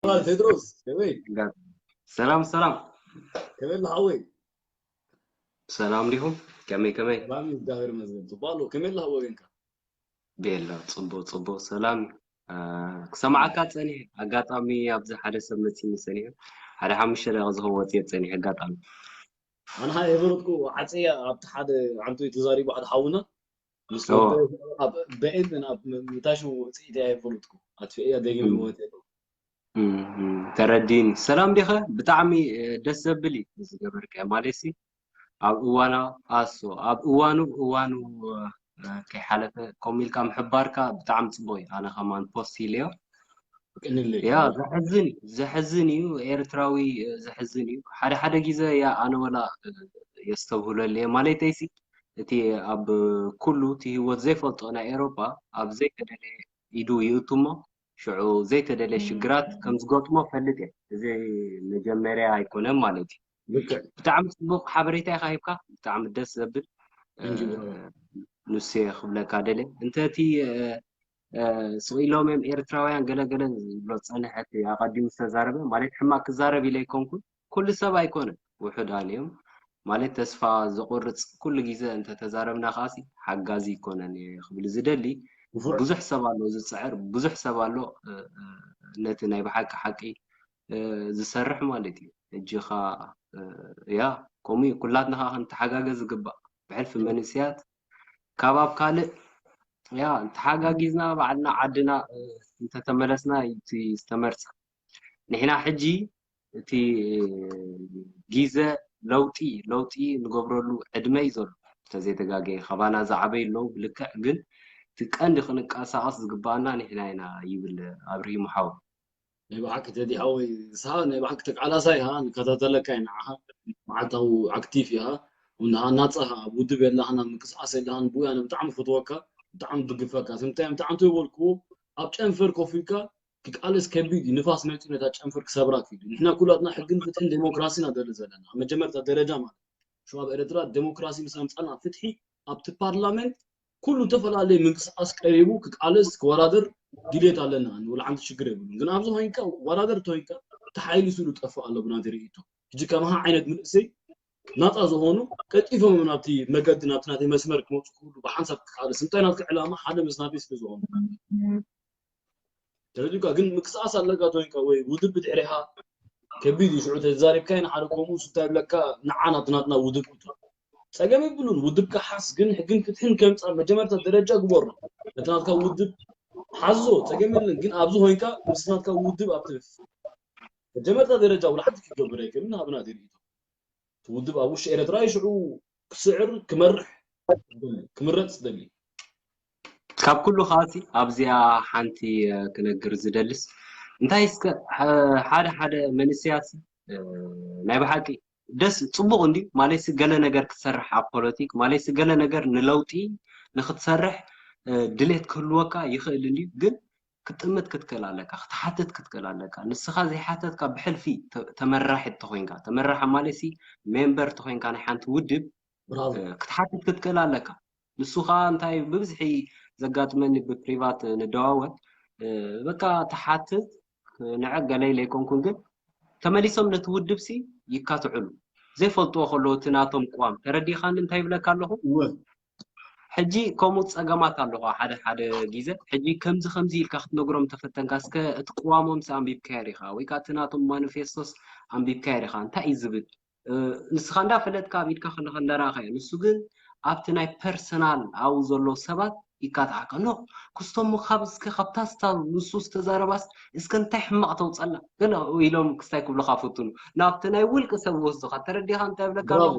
ቴድሮስ ከመይ? ሰላም ሰላም። ከመይ ኣለኻ ሓወይ? ሰላም ዲኹም? ከመይ ከመይ? ሰላም እዩ፣ እግዚኣብሔር ይመስገን። ጽቡቕ ኣሎ። ከመይ ኣለኻ ወገንካ? ቤላ ጽቡቕ ጽቡቕ ሰላም። አ፣ ክሰምዓካ ጸኒሐ፣ ኣጋጣሚ ኣብዚ ሓደ ሰብ መጺኒ ጸኒሐ፣ ሓደ ሓሙሽተ ደቂቕ ዝኸውን ወጽየ ጸኒሐ ኣጋጣሚ። ኣነ ሓደ የፈለጥኩ ዓጽያ ኣብቲ ሓደ ዓንቱ ተዛሪቡ ሓደ ሓውና ምስ ኦ። ወደ ኣብ በኤል ኣብ ምታሹ ውጽኢት እያ የፈለጥኩ ኣትፍእያ ደጊም እም። ወደ እም፣ እም፣ ተረዲኒ። ሰላም ዲኸ? ብጣዕሚ እ፣ ደስ ዘብል እዩ ዝገበርከ ማለት ሲ ኣብ እዋና ኣሶ ኣብ እዋኑ እዋኑ እ፣ ከይሓለፈ ከምኡ ኢልካ ምሕባርካ ብጣዕሚ ጽቡቅ እዩ። ኣነ ከማን ፖስት ኢለዮ። ቅንለይ ያ ዘሕዝን እዩ፣ ዘሕዝን እዩ። ኤርትራዊ እ፣ ዘሕዝን እዩ። ሓደ ሓደ ግዜ ያ ኣነ ወላ እ፣ የስተብህለሉ እየ ማለተይ ሲ እቲ ኣብ ኩሉ እቲ ህይወት ዘይፈልጦ ናይ ኤሮፓ ኣብ ዘይተደለየ ኢዱ ይእቱ እሞ ሽዑ ዘይተደለየ ሽግራት ከም ዝገጥሞ ፈልጥ እየ። እዚ መጀመርያ ኣይኮነን ማለት እዩ። ልክዕ ብጣዕሚ ጽቡቕ ሓበሬታ ኢኻ ሂብካ፣ ብጣዕሚ ደስ ዘብል እ፣ Thank you, brother. ንሱ እየ ክብለካ ደልየ። እንተ እቲ እ፣ እ፣ ስቕ ኢሎም እዮም ኤርትራውያን ገለገለ ዝብሎ ዝጸንሐ እቲ ኣቐዲሙ ዝተዛረበ ማለት ሕማቕ ክዛረብ ኢለ ኣይኮንኩን። ኩሉ ሰብ ኣይኮነን፣ ውሑዳን እዮም ማለት ተስፋ ዘቑርጽ ኩሉ ግዜ እንተተዛረብና ከኣሲ ሓጋዚ ኣይኮነን እየ ክብል ዝደሊ። ንፉዕ ብዙሕ ሰብ ኣሎ ዝጽዕር፣ ብዙሕ ሰብ ኣሎ እ፣ እ፣ ነቲ ናይ ብሓቂ ሓቂ እ፣ ዝሰርሕ ማለት እዩ። ሕጂ ኸኣ እ፣ ያ ከምኡ እዩ። ኩላትና ኸኣ ክንተሓጋገዝ ዝግባእ ብሕልፊ መንእሰያት ካብ ኣብ ካልእ ያ ተሓጋጊዝና ባዕልና ዓድና እ፣ እንተተመለስና እዩ እቲ ዝተመርጸ። ንሕና ሕጂ እቲ ግዜ ለውጢ ለውጢ ንገብረሉ ዕድመ እዩ ዘሎ። እንተዘይተጋገየ ካባና ዝዓበዩ ኣለዉ ብልክዕ ግን እቲ ቀንዲ ክንቀሳቐስ ዝግባኣና ንሕና ኢና ይብል ኣብርሂሙ ሓወይ። ናይ ብሓቂ ተዲ ሓወይ ንስኻ ናይ ብሓቂ ተቃላሳይ ኢኻ ንከታተለካ ኢና ንዓኻ መዓልታዊ ኣክቲቭ ኢኻ ናጻ ኢኻ ኣብ ውድብ የላኽን ኣብ ምንቅስቃስ የላኽን ብኡ ኣነ ብጣዕሚ ክፈትወካ ብጣዕሚ ድግፈካ ስምታይ ብጣዕሚ ተበልኩ ኣብ ጨንፈር ኮፍ ኢልካ ክቃለስ ከቢድ እዩ ንፋስ መፂኡ ነታ ጨንፈር ክሰብራ ክኢሉ ንሕና ኩላትና ሕግን ፍትሕን ዴሞክራሲን ኣደሊ ዘለና ኣብ መጀመርታ ደረጃ ማለት ሽው ኣብ ኤርትራ ዴሞክራሲ ምስ ኣምፃና ፍትሒ ኣብቲ ፓርላመንት ኩሉ ዝተፈላለየ ምንቅስቃስ ቀሪቡ ክቃለስ ክወዳደር ድሌት ኣለና ንወላ ሓንቲ ሽግር የብሉን ግን ኣብዚ ኮይንካ ወዳደር ተኮይንካ እቲ ሓይሊ ስሉ ጠፍእ ኣሎ ብናተይ ርእይቶ ሕጂ ከማኻ ዓይነት ምንእሰይ ናፃ ዝኾኑ ቀልጢፎም ናብቲ መገዲ ናብቲ ናተይ መስመር ክመፁ ክብሉ ብሓንሳብ ክቃለስ እንታይ ናትካ ዕላማ ሓደ ምስ ናተይ ስለ ዝኾኑ ተረዲካ ግን ምቅስቃስ ኣለካ ተኮይንካ ወይ ውድብ ብድሕሪኻ ከቢድ እዩ ሽዑ ተዛሪብካ ንሓደ ከምኡ እንታይ ብለካ ንዓ ናብቲ ናትና ውድብ እቶ ጸገም የብሉን ውድብካ ሓስ ግን ሕግን ፍትሕን ከምጻ መጀመርታ ደረጃ ግበሮ ነቲ ናትካ ውድብ ሓዞ ጸገም የለን ግን ኣብዚ ኮይንካ ምስ ናትካ ውድብ ኣብቲ መጀመርታ ደረጃ ውላ ሓንቲ ክትገብር ኣይክእልን ሃብና ሪኢቶ ውድብ ኣብ ውሽጢ ኤርትራ ይሽዑ ክስዕር ክመርሕ ክምረጽ ዝደሊ ካብ ኩሉ ከኣሲ ኣብዚኣ ሓንቲ ክነግር ዝደልስ እንታይ እስከ ሓደ ሓደ መንእሰያት ናይ ብሓቂ ደስ ጽቡቕ እንዲ ማለትሲ ገለ ነገር ክትሰርሕ ኣብ ፖለቲክ ማለትሲ ገለ ነገር ንለውጢ ንክትሰርሕ ድሌት ክህልወካ ይኽእል እንዲ ግን ክትጥምት ክትክእል ኣለካ ክትሓትት ክትክእል ኣለካ ንስኻ ዘይሓተትካ ብሕልፊ ተመራሒ ተኮይንካ ተመራሒ ማለትሲ ሜምበር ተኮይንካ ናይ ሓንቲ ውድብ ክትሓትት ክትክእል ኣለካ ንሱ ከዓ እንታይ ብብዝሒ ዘጋጥመኒ ብፕሪቫት ንደዋወል በቃ ትሓትት ንዐ ገለ ኢለ ኣይኮንኩን ግን ተመሊሶም ነቲ ውድብሲ ይካትዕሉ ዘይፈልጥዎ ከለዉ እቲ ናቶም ቅዋም ተረዲኻኒ እንታይ ይብለካ ኣለኹ ሕጂ ከምኡ ፀገማት ኣለኹ ሓደ ሓደ ግዘ ሕጂ ከምዚ ከምዚ ኢልካ ክትነግሮም ተፈተንካ እስከ እቲ ቅዋሞም ሲ ኣንቢብካዮ ዲኻ ወይ ከዓ እቲ ናቶም ማኒፌስቶስ ኣንቢብካዮ ዲኻ እንታይ እዩ ዝብል ንስኻ እንዳፈለጥካ ኣብ ኢድካ ከለኻ እንዳረኣኻዮ ንሱ ግን ኣብቲ ናይ ፐርሰናል ኣብኡ ዘለዉ ሰባት ይካትዓካ ኖ ክስቶም ካብ እስከ ካብታ ስታ ንሱ ዝተዛረባስ እስከ እንታይ ሕማቕ ተውፀላ ገለ ኢሎም ክስታይ ክብሉካ ፍትኑ ናብቲ ናይ ውልቂ ሰብ ወስዱካ ተረዲኻ እንታይ ብለካ ኣለኹ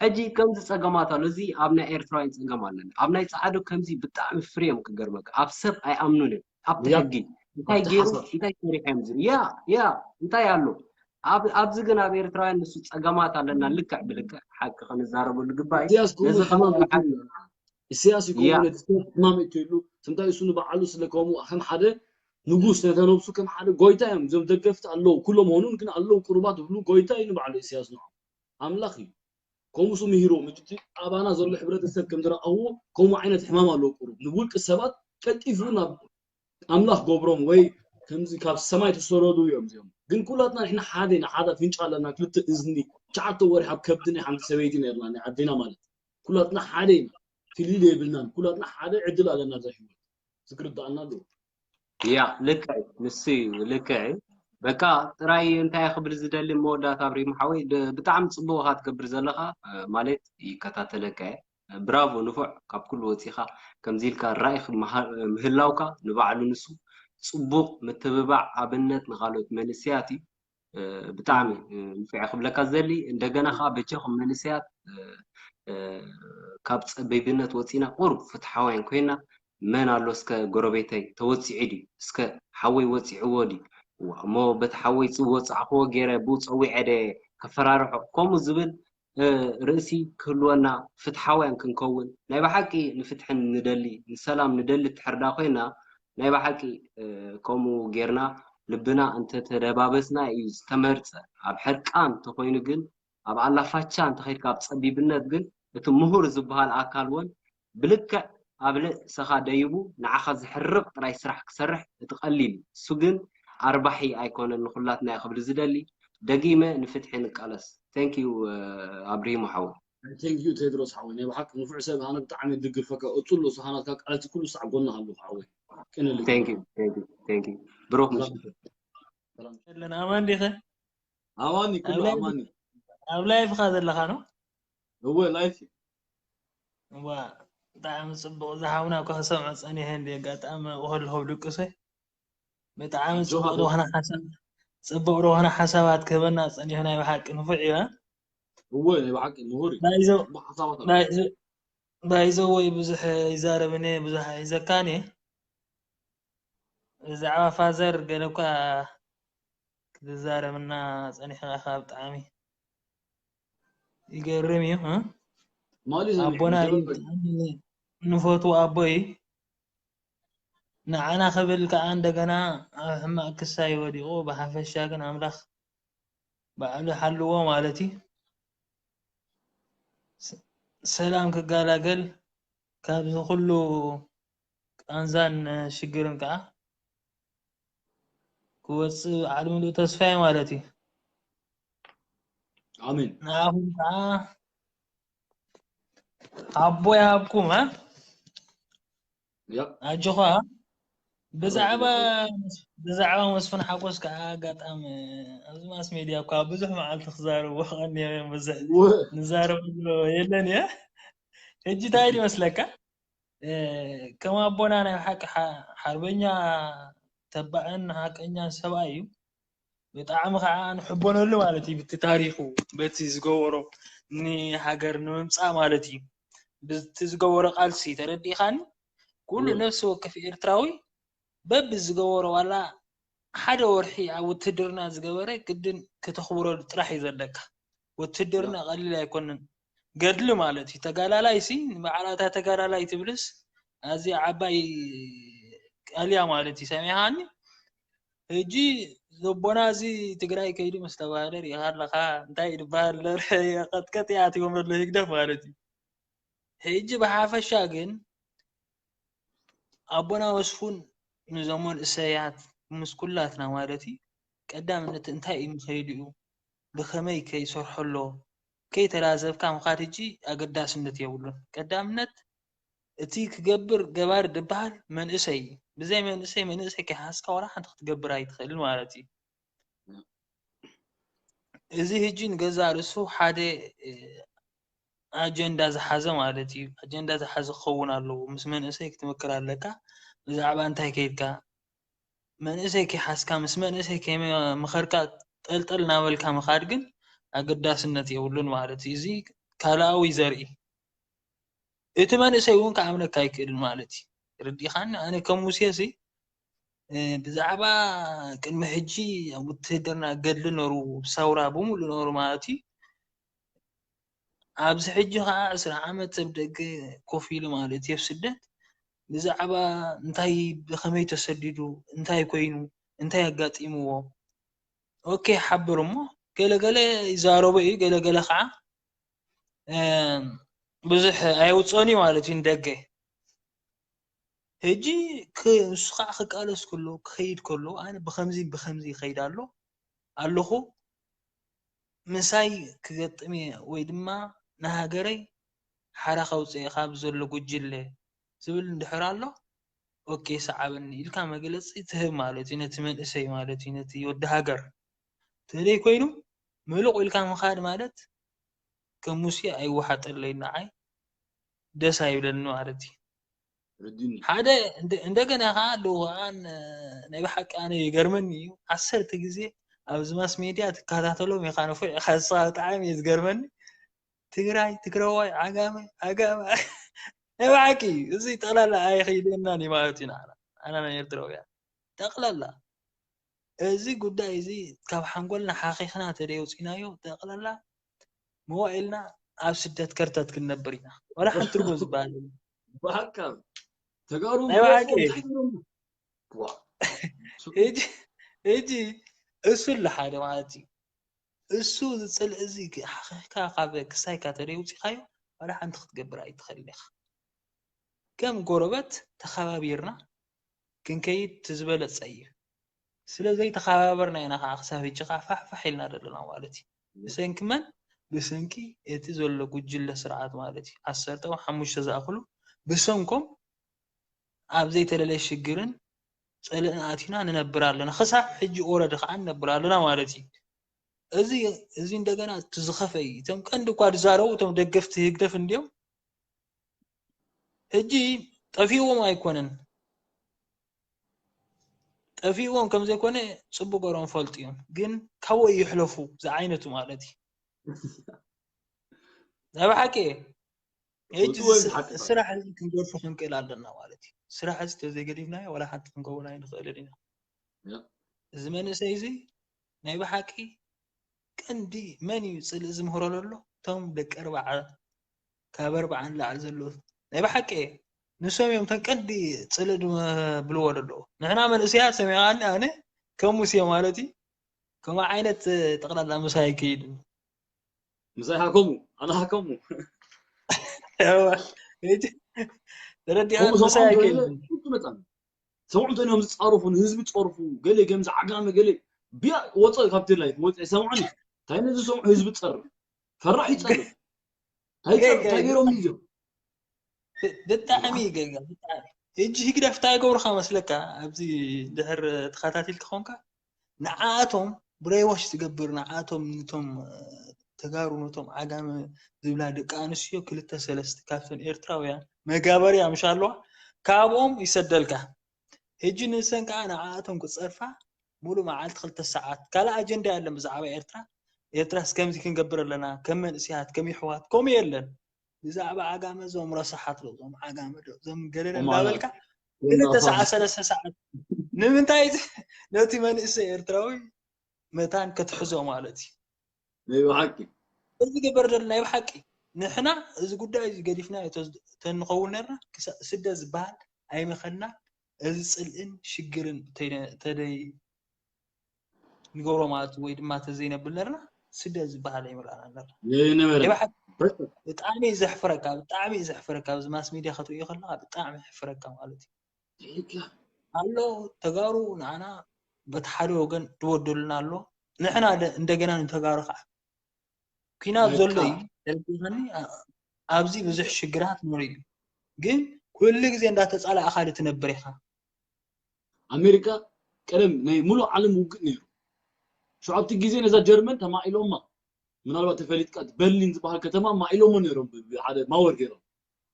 ሕጂ ከምዚ ፀገማት ኣሎ እዚ ኣብ ናይ ኤርትራውያን ፀገም ኣለና ኣብ ናይ ፀዓዱ ከምዚ ብጣዕሚ ፍሪ እዮም ክገርመካ ኣብ ሰብ ኣይኣምኑን እዮም ኣብቲ ሕጊ እንታይ ገይሩ እንታይ ሰሪሖም ዝብል ያ ያ እንታይ ኣሎ ኣብዚ ግን ኣብ ኤርትራውያን ንሱ ፀገማት ኣለና ልክዕ ብልክዕ ሓቂ ክንዛረበሉ ግባእ ኢሳያስ ከምኡ ሕማም ይትሉ ኢሳያስ ይከውን ነቲ ሰብ ሕማም ይትሉ ስምታይ እሱ ንባዕሉ ስለ ከምኡ ከም ሓደ ንጉስ ነተ ነብሱ ከም ሓደ ጎይታ እዮም እዞም ደገፍቲ ኣለዉ ኩሎም ሆኑን ግን ኣለዉ ቅሩባት ዝብሉ ጎይታ እዩ ንባዕሉ ኢሳያስ ንዖም ኣምላኽ እዩ ከምኡ ሱ ምሂርዎም እቲ ኣባና ዘሎ ሕብረተሰብ ከም ዝረኣዎ ከምኡ ዓይነት ሕማም ኣለዎ ቅሩብ ንውልቂ ሰባት ቀልጢፉ ናብ ኣምላኽ ገብሮም ወይ ከምዚ ካብ ሰማይ ተሰረዱ እዮም እዚኦም። ግን ኩላትና ንሕና ሓደ ኢና፣ ሓደ ኣፍንጫ ኣለና፣ ክልተ እዝኒ፣ ትሽዓተ ወርሒ ኣብ ከብዲ ናይ ሓንቲ ሰበይቲ ነርና፣ ናይ ዓድና ማለት። ኩላትና ሓደ ኢና፣ ፍልልይ የብልናን፣ ኩላትና ሓደ ዕድል ኣለና ኣብዛ ህይወት። ዝክርዳኣና ኣለዎ። ያ ልክዕ እዩ፣ ንሱ እዩ ልክዕ እዩ። በቃ ጥራይ እንታይ ክብል ዝደሊ መወዳእታ ኣብሪም ሓወይ ድ- ብጣዕሚ ጽቡቕ ኢኻ ትገብር ዘለኻ እ፣ ማለት ይከታተለካ እየ። ብራቮ ንፉዕ ካብ ኩሉ ወፂኻ ከምዚ ኢልካ ራእይ ክመሃር- ምህላውካ ንባዕሉ ንሱ ጽቡቕ ምትብባዕ ኣብነት ንካልኦት መንእሰያት እዩ። እ፣ ብጣዕሚ እ፣ ንፉዕ እየ ክብለካ ዝደሊ። እንደገና ከዓ በጃኹም መንእሰያት እ፣ እ፣ ካብ ፀቢብነት ወፂና ቁሩብ ፍትሓውያን ኮይና መን ኣሎ እስከ ጎረቤተይ ተወፂዑ ድዩ እስከ ሓወይ ወፂዕዎ ድዩ እዋ እሞ በቲ ሓወይ ዝወፃዕክዎ ገይረ ብኡ ፀዊዐ ደ ከፈራርሖ ከምኡ ዝብል እ፣ ርእሲ ክህልወና ፍትሓውያን ክንከውን ናይ ብሓቂ ንፍትሒ ንደሊ ንሰላም ንደሊ ትሕርዳ ኮይና ናይ ብሓቂ እ፣ ከምኡ ጌርና ልብና እንተተደባበስና እዩ ዝተመርፀ ኣብ ሕርቃን እንተኮይኑ ግን ኣብ ኣላፋቻ እንተኸይድካ ኣብ ፀቢብነት ግን እቲ ምሁር ዝበሃል ኣካል እውን ብልክዕ ኣብ ርእሰኻ ደይቡ ንዓኻ ዝሕርቕ ጥራይ ስራሕ ክሰርሕ እቲ ቀሊል እዩ። እሱ ግን ኣርባሒ ኣይኮነን ንኹላትና እዩ ክብል ዝደሊ። ደጊመ ንፍትሒ ንቃለስ። Thank you ኣብሪሂሞ ሓወይ። Thank you ቴድሮስ ሓወይ ናይ ብሓቂ ንፉዕ ሰብ ኣነ ብጣዕሚ ድግፈካ እፅሉ ስሓናትካ ቃልቲ ኩሉ ሳዕ ጎና ኣለኹ ሓወይ። ቅንል Thank you thank you thank you ብሩኽ ምሽት። ኣለና ኣማን ዲኸ? ኣማኒ ኩሉ ኣማኒ ኣብ ላይፍካ ዘለካ ነው? እወ ላይፍ ዋ ብጣዕሚ ፅቡቅ ዝሃብና እኳ ክሰምዖ ፀኒሐ እንዲ ኣጋጣሚ ከልሆ ድቅሰ ብጣዕሚ ኣጆኻ ፅቡቅ ዝኾነ ሓሳብ ፅቡቅ ዝኾነ ሓሳባት ክህበና ፀኒሑ ናይ ብሓቂ ንፉዕ እዩ። እወ ናይ ብሓቂ ምሁር እዩ ባይዘው ጽቡቅ ሓሳባት ኣሎ ባይዘ- ባይዘወይ ብዙሕ ይዛረብን እየ ብዙሕ ኣይዘካን እየ። ብዛዕባ ፋዘር ገለ እኳ ክትዛረብና ፀኒሕካ ብጣዕሚ ይገርም እዩ እ? ማሊ ሰሚዕ ኣቦና እዩ ይገርም ብጣዕሚ ንፈትዎ ኣቦ እዩ። ንዓና ክብል ከዓ እንደገና ኣብ ሕማቅ ክሳይ ወዲቁ ብሓፈሻ ግን ኣምላኽ ባዕሉ ይሓልዎ ማለት እዩ። ስ- ሰላም ክገላገል ካብዚ ኩሉ ቃንዛን ሽግርን ከዓ ክወፅእ ዓል ምሉእ ተስፋ እዩ ማለት እዩ። ኣሜን ንዓኹም ከዓ ኣቦ ይሃብኩም እ? ያብ ኣጆኻ ብዛዕባ ብዛዕባ መስፍን ሓጎስ ከዓ ኣጋጣሚ ኣብዚ ማስ ሜድያ እኳ ብዙሕ መዓልቲ ክዛረቦ ቀኒየ ብዙሕ ወ- ንዛረበሉ የለን እየ። ሕጂ እንታይ ይመስለካ? እ፣ ከም ኣቦና ናይ ሓቂ ሓ- ሓርበኛ ተባዕን ሓቀኛ ሰብኣይ እዩ። ብጣዕሚ ከዓ ንሕበነሉ ማለት እዩ። ብቲ ታሪኹ በቲ ዝገበሮ ንሃገር ንምምፃእ ማለት እዩ። ብቲ ዝገበሮ ቃልሲ ተረዲእኻኒ። ኩሉ እወ። ነፍሲ ወከፍ ኤርትራዊ በቢ ዝገበሮ ዋላ ሓደ ወርሒ ኣብ ውትድርና ዝገበረ ግድን ከተኽብረሉ ጥራሕ እዩ ዘለካ። ውትድርና ቀሊል ኣይኮንን። ገድሊ ማለት እዩ። ተጋላላይ ሲ ንበዓላታ ተጋላላይ ትብልስ ኣዝያ ዓባይ ቃልያ ማለት እዩ። ሰሚዕኻኒ? ሕጂ ዘቦና እዚ ትግራይ ከይዱ ምስ ተባህለ ሪኢኻ ኣለኻ እንታይ ድበሃል ቀጥቀጥ እያ ትገብረሉ ህግደፍ ማለት እዩ። ሕጂ ብሓፈሻ ግን ኣቦና መስፉን ንዞም መንእሰያት ምስ ኩላትና ማለት እዩ ቀዳምነት እንታይ እዩ ከይድኡ ብኸመይ ከይሰርሖ ኣሎ ከይተላዘብካ ምኻድ ሕጂ ኣገዳስነት የብሉን። ቀዳምነት እቲ ክገብር ገባር ዝበሃል መንእሰይ እዩ። ብዘይ መንእሰይ መንእሰይ ከይሓዝካ ዋላ ሓንቲ ክትገብር ኣይትኽእልን ማለት እዩ። እዚ ሕጂ ንገዛእ ርእሱ ሓደ ኣጀንዳ ዝሓዘ ማለት እዩ። ኣጀንዳ ዝሓዘ ክኸውን ኣለዎ። ምስ መንእሰይ ክትምክር ኣለካ። ብዛዕባ እንታይ ከይድካ መንእሰይ ከይሓዝካ ምስ መንእሰይ ከይመኸርካ ጠልጠል እናበልካ ምኻድ ግን ኣገዳስነት የብሉን ማለት እዩ። እዚ ካልኣዊ ዘርኢ እቲ መንእሰይ እውን ክኣምነካ ኣይክእልን ማለት እዩ። ርዲኻኒ ኣነ ከም ሙሴ ሲ ብዛዕባ ቅድሚ ሕጂ ኣብ ውትህድርና ገድሊ ነሩ ሳውራ ብምሉ ነሩ ማለት እዩ። ኣብዚ ሕጂ ከዓ ዕስራ ዓመት ሰብ ደገ ኮፍ ኢሉ ማለት እዩ ኣብ ስደት ብዛዕባ እንታይ ብኸመይ ተሰዲዱ እንታይ ኮይኑ እንታይ ኣጋጢምዎ ኦኬ ሓብር እሞ ገለገለ ይዛረቦ እዩ ገለገለ ከዓ ብዙሕ ኣየውፅኦን እዩ ማለት እዩ ንደገ ሕጂ ክ- ንሱ ከዓ ክቃለስ ከሎ ክኸይድ ከሎ ኣነ ብኸምዚ ብኸምዚ ይኸይድ ኣሎ ኣለኹ ምሳይ ክገጥም እየ ወይ ድማ ንሃገረይ ሓራ ከውፅእ እየ ካብ ዘሎ ጉጅለ ዝብል እንድሕር ኣሎ ኦኬ ሰዓበኒ ኢልካ መግለፂ ትህብ ማለት እዩ ነቲ መንእሰይ ማለት እዩ ነቲ ወዲ ሃገር ተደይ ኮይኑ ምሉቕ ኢልካ ምኻድ ማለት ከም ሙሴ ኣይወሓጠለይ ንዓይ ደስ ኣይብለኒ ማለት እዩ ርድኒ ሓደ እንደ- እንደገና ከዓ ኣለዉ ከዓ ን- ናይ ብሓቂ ኣነ ይገርመኒ እዩ ዓሰርተ ግዜ ኣብዚ ማስ ሜድያ ትከታተሎም ኢኻ ንፉዕ ኢኻ ንስኻ ብጣዕሚ እዩ ዝገርመኒ ትግራይ ትግራዋይ ዓጋመ ዓጋመ ናይ ብሓቂ እዚ ጠቕላላ ኣይኸይደናን እዩ ማለት እዩ ንዓና ኣና ናይ ኤርትራውያን ጠቕላላ እዚ ጉዳይ እዚ ካብ ሓንጎልና ሓኺኽና ተደየውፂናዮ ጠቕላላ መዋኢልና ኣብ ስደት ከርተት ክንነብር ኢና ዋላ ሓንቲ ትርጉም ዝበሃል የለን። ብሓካ ተጋሩ ናይ ብሓቂ እንታይ ኢሎም? ዋ፣ ሕጂ ሕጂ እሱ ኣሎ ሓደ ማለት እዩ እሱ ዝፅልእ እዚ ሓኺኽካ ካብ ክሳይካ ተደይውፂኻዮ ዋላ ሓንቲ ክትገብር ኣይትኽእልን ኢኻ ከም ጎረበት ተኸባቢርና ክንከይድ ትዝበለፀ እዩ ስለ ዘይተኸባበርና ኢና ከዓ ክሳብ ሕጂ ከዓ ፋሕፋሕ ኢልና ዘለና ማለት እዩ ብሰንኪ መን ብሰንኪ እቲ ዘሎ ጉጅለ ስርዓት ማለት እዩ ዓሰርተ ሓሙሽተ ዝኣኽሉ ብሰንኮም ኣብ ዘይተለለየ ሽግርን ፅልእን ኣቲና ንነብር ኣለና ክሳብ ሕጂ ኦረዲ ከዓ ንነብር ኣለና ማለት እዩ እዚ እዚ እንደገና እቲ ዝኸፈ እዩ እቶም ቀንዲ እኳ ዝዛረቡ እቶም ደገፍቲ ህግደፍ እንዲዮም ሕጂ ጠፊዎም ኣይኮነን ጠፊዎም ከም ዘይኮነ ፅቡቅ ገሮም ፈልጡ እዮም ግን ካወይ ይሕለፉ ዝዓይነቱ ማለት እዩ ናይ ብሓቂ ሕጂ ወጥወ ዝሓቂ ስራሕ እዚ ክንገርፎ ክንክእል ኣለና ማለት እዩ ስራሕ እዚ ተዘይገዲፍናዮ ዋላ ሓንቲ ክንከውን ኣይንኽእልን ኢና ያ። እዚ መንእሰይ እዚ ናይ ብሓቂ ቀንዲ መን እዩ ፅልእ ዝምህሮ ዘሎ እቶም ደቂ ኣርባዓ ካብ ኣርባዓ ንላዕሊ ዘለዉ ናይ ብሓቂ ንሶም እዮም እተን ቀንዲ ፅልእ ዝብልዎ ዘለዉ ንሕና መንእሰያት ሰሚዕካኒ ኣነ ከም ሙሴ ማለት እዩ ከምኡ ዓይነት ጠቕላላ ምሳይ ኣይከይድን ምሳይ ሃከሙ ኣነ ሃከሙ ተረዲኣ ከምኡ ምሳይ ሰምዖም ኣይከይድን ተይለ ቁጡ መጣን ሰምዖም ተይኖም ዝጻረፉ ንህዝቢ ጸርፉ ገለ ከምዚ ዓጋመ ገለ ብያ ወፀ ካብቲ ላይፍ ወፀ ሰምዖኒ እንታይ ነዚ ሰምዖ ህዝቢ ጸርፍ ፈራሕ ይጸርፍ እንታይ ጸርፍ እንታይ ገይሮም እዮም ብጣዕሚ ይገርም ብጣዕሚ ሕጂ ህግደፍ እንታይ ገብሩካ መስለካ ኣብዚ ድሕር ተኸታቲል ክኾንካ ንዓኣቶም ብሬወሽ ትገብር ንዓኣቶም ነቶም ተጋሩ ነቶም ዓጋመ ዝብላ ደቂ ኣንስትዮ ክልተ ሰለስተ ካብተን ኤርትራውያን መጋበርያ ምሽ ኣለዋ ካብኦም ይሰደልካ ሕጂ ንሰን ከዓ ንዓኣቶም ክፀርፋ ሙሉ መዓልቲ ክልተ ሰዓት ካልእ ኣጀንዳ የለን ብዛዕባ ኤርትራ ኤርትራስ ከምዚ ክንገብር ኣለና ከም መንእስያት ከም ይሕዋት ከምኡ የለን ብዛዕባ ዓጋመ እዞም ረሳሓት ዶ እዞም ዓጋመ ዶ እዞም ገለለ እማና- እንዳበልካ ክልተ ሰዓት ሰለስተ ሰዓት ንምንታይ እዚ ነቲ መንእሰይ ኤርትራዊ መታን ክትሕዞ ማለት እዩ ናይ ብሓቂ እዚ ገበር ዘሎ ናይ ብሓቂ ንሕና እዚ ጉዳይ እዚ ገዲፍና ተንኸውን ነርና ክሳ- ስደት ዝበሃል ኣይመኸልና እዚ ፅልእን ሽግርን ተደ- ተደይ ንገብሮ ማለት ወይ ድማ ተዘይነብል ነርና ስደት ዝበሃል ኣይምርኣና ነርና የነበረ ናይ ብሓቂ ብጣዕሚ እዩ ዘሕፍረካ ብጣዕሚ እዩ ዘሕፍረካ ኣብዚ ማስ ሚድያ ክትሪኦ ከለካ ብጣዕሚ የሕፍረካ ማለት እዩ ኣሎ ተጋሩ ንዓና በቲ ሓደ ወገን ዝወደሉና ኣሎ ንሕና ደ- እንደገና ንተጋሩ ከዓ ኩናት ዘሎ እዩ ተረዲእካኒ አ- ኣብዚ ብዙሕ ሽግራት ኖሩ እዩ ግን ኩሉ ግዜ እንዳተፃላእካ ዶ ትነብር ኢኻ ኣሜሪካ ቀደም ናይ ሙሉእ ዓለም ውግእ ነይሩ ሸዓብቲ ግዜ ነዛ ጀርመን ተማኢሎማ ምናልባት ተፈሊጥካ በርሊን ዝበሃል ከተማ ማኢሎሞ ነይሮም ብ- ብ- ሓደ ማወር ገይሮም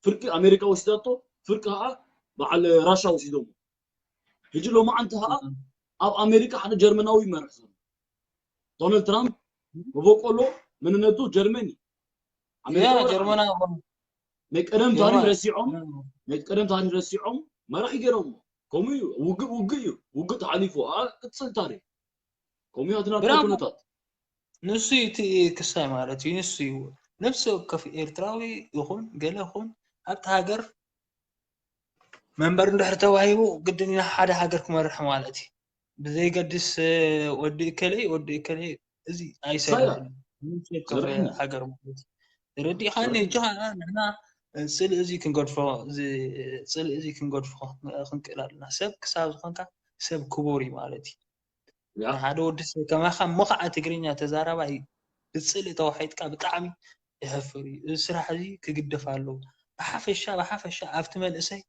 ፍርቂ ኣሜሪካ ወሲዳቶ ፍርቂ ከዓ በዓል ራሻ ወሲዶሞ ሕጂ ሎማዓንቲ ከዓ ኣብ ኣሜሪካ ሓደ ጀርመናዊ ይመርሕ ዘሎ ዶናልድ ትራምፕ መበቆሎ መንነቱ ጀርመን እዩ ያ ኣሜሪካ ጀርመና ናይ ቀደም ታሪክ ጀርመን ረሲዖም ናይ ቀደም ታሪክ ረሲዖም መራሒ ገይሮም ከምኡ እዩ ውግእ ውግእ እዩ ውግእ ተሓሊፉ ኣ ቅፅል ታሪክ ከምኡ እዩ ኣድናቂ ብራቮ። ኩነታት ንሱ እዩ እቲ ክሳይ ማለት እዩ ንሱ እዩ ነፍሲ ወከፍ ኤርትራዊ ይኹን ገለ ይኹን ኣብቲ ሃገር መንበር እንድሕር ተዋሂቡ ግድን ኢና ሓደ ሃገር ክመርሕ ማለት እዩ ብዘይገድስ እ፣ ወዲ እከለይ ወዲ እከለይ እዚ ኣይሰርሕን እዩ። ነፍሲ ወከፍ ሰርሕና። ሃገር ማለት እዩ ተረዲእኻኒ ሰርሕና። እጂ ከዓ ንሕና ፅልኢ እዚ ክንገድፎ እዚ ፅልኢ እዚ ክንገድፎ ክንክእል ኣለና። ሰብ ክሳብ ዝኾንካ ሰብ ክቡር እዩ ማለት እዩ። ያ ሓደ ወዲ ሰብ ከማኻ ሞኻዓ ትግርኛ ተዛራባይ ብፅልኢ ተዋሒጥካ ብጣዕሚ የሕፍር እዩ። እዚ ስራሕ እዚ ክግደፍ ኣለዎ። ብሓፈሻ ብሓፈሻ ኣብቲ መንእሰይ